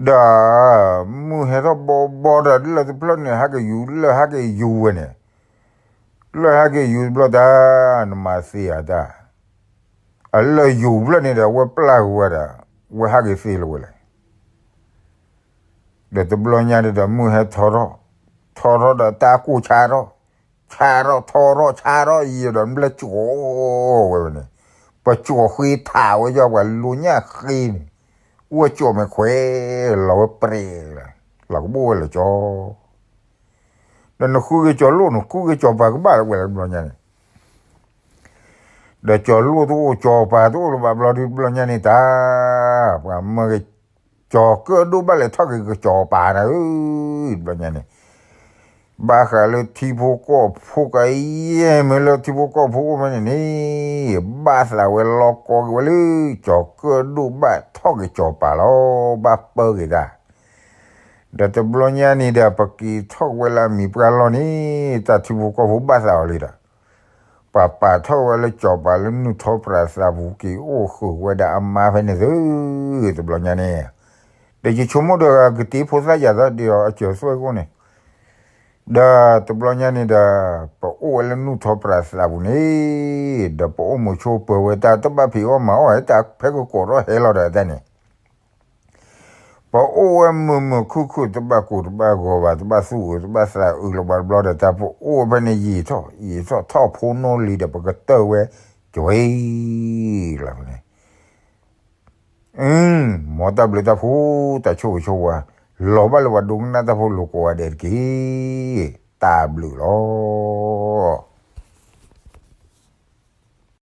ဒီး မုၢ်ဟဲထီၣ်ဘီဘီဒီး လၢၢ်တဖျၢၣ်န့ၣ် ဟးကယူၤ လၢၢ်ဟးကယူၤဝဲန့ၣ်, လၢၢ်ဟးကယူၤတဘျီတၢ် နမၤသ့ဧါတၢ်, အလၢၢ်ယူၤတဖျၢၣ်န့ၣ်ဒီး ဝဲပျၢ်က့ၤဝဲဒီး ဝဲဟးက့ၤသ့လၢၤဝဲလဲၣ် ဒီးတဘျီညါန့ၣ်ဒီး မုၢ်ဟဲထီထီၣ်, ထီထီၣ်ဒီးတၢ်ကိၢ်ဆါထီၣ်, ဆါထီၣ်ထီထီၣ်ဆါထီၣ်အံၤဒီး ဘျဲၣ်ကၠီဝဲန့ၣ်, ပကၠီဃ့ထးဝဲယီၤ ပှၤလိညၣ်ဃ့န့ၣ်, အိၣ်ဝဲကၠီမဲာ်ခွဲး လီၤဝဲပြဲးလီၤ, လီၤကဘိၣ်ဝဲလၢကၠီ ဒီးနဃုက့ၤကၠီၤလိၣ် နဃုက့ၤကၠီၤပၤကဘၣ်လၢၤဝဲလၢတဘျီညါန့ၣ်, ဒီးကၠီၤလိၣ်တအိၣ် ကၠီၤပၤတအိၣ်လၢၤဘၣ်ဘျီဒုး တဘျီညါန့ၣ်တၢ်, ပှၤမၢက့ၤ ကၠီၤကၢၣ်ဒိၣ်ဘၣ်လဲၤထီၣ်က့ၤကၠီၤပၤနၤဧၢ, တဘျီညါန့ၣ် ဘၣ်ဃးလၢထံဖိကီၢ်ဖိကယဲၢ်မ့ၢ်လၢထံဖိကီၢ်ဖိအိၣ်ဖဲန့ၣ်န့ၣ်, ဘၣ်သးဝဲလီၤကီက့ၤဝဲလၢ ကၠီၤကၢၣ်ဒိၣ်ဘၣ်ထီၣ်က့ၤကၠီၤပၤလီၤ, ဘၣ်ပၢက့ၤတၢ် ဒီးတဘျီညါန့ၣ်ဒီး ပက့ၤထီၣ်ဝဲလၢအမံၤပှၢ်လီၢ်န့ၣ် တၢ်ထံဖိကီၢ်ဖိဘၣ်သးအီၤလံဒီး ပှၤပာ်ထီၣ်ဝဲလၢကၠီၤပၤလၢနုၢ်ထီပြးသးပူၤ က့ၤအိၣ်ဃုာ်ဝဲဒၣ်အမါဖဲန့ၣ်သု, တဘျီညါန့ၣ် ဒီးယဆိကမိၣ်ဒီးကတ့ဖိသၣ်ယၤသၣ်ဒ်အီၤအစၢၤသွဲၣ်ကိၣ်န့ၣ်, ဒီးတဘျီညါန့ၣ်ဒီး ပအိၣ်ဝဲလၢနုၢ်ထီပြးသးပူၤန့ၣ်, ဒီးပအိၣ်မုာ်ဆိးပၢၤဝဲတၢ်တဘၣ်ဖံးအီၣ်မၤအီၣ် တၢ်ဖဲကကိးထီၣ်ဟဲလီၤဒီးတၢ်န့ၣ် ပအိၣ်ဝဲမုာ်မုာ်ခုၣ်ခုၣ် တဘၣ်ကိၢ်တဘၣ်ဂီၤဘၣ် တဘၣ်သူၣ်အုးတဘၣ်သးအုးလၢၤဘၣ်တဘျီဒီး တၢ်ပအိၣ်ဝဲဖဲန့ၣ်ယံာ်ထီၣ် ယံာ်ထီၣ်ထီၣ်ဖိနီၢ်လံၤဒီး ပကတၢၢ်ဝဲ ကၠွ့လီၤန့ၣ်, မ်တၢ်ဘျုးတၢ်ဖှိၣ် တၢ်ဆိၣ်ဂ့ၤဆိၣ်ဝါ လီၤဘၣ်လၢပှၤဒိကနၣ်တၢ်ဖိလိာ်ကိးဂၤဒဲးတက့ၢ်. တၢ်ဘျုးလီၤ.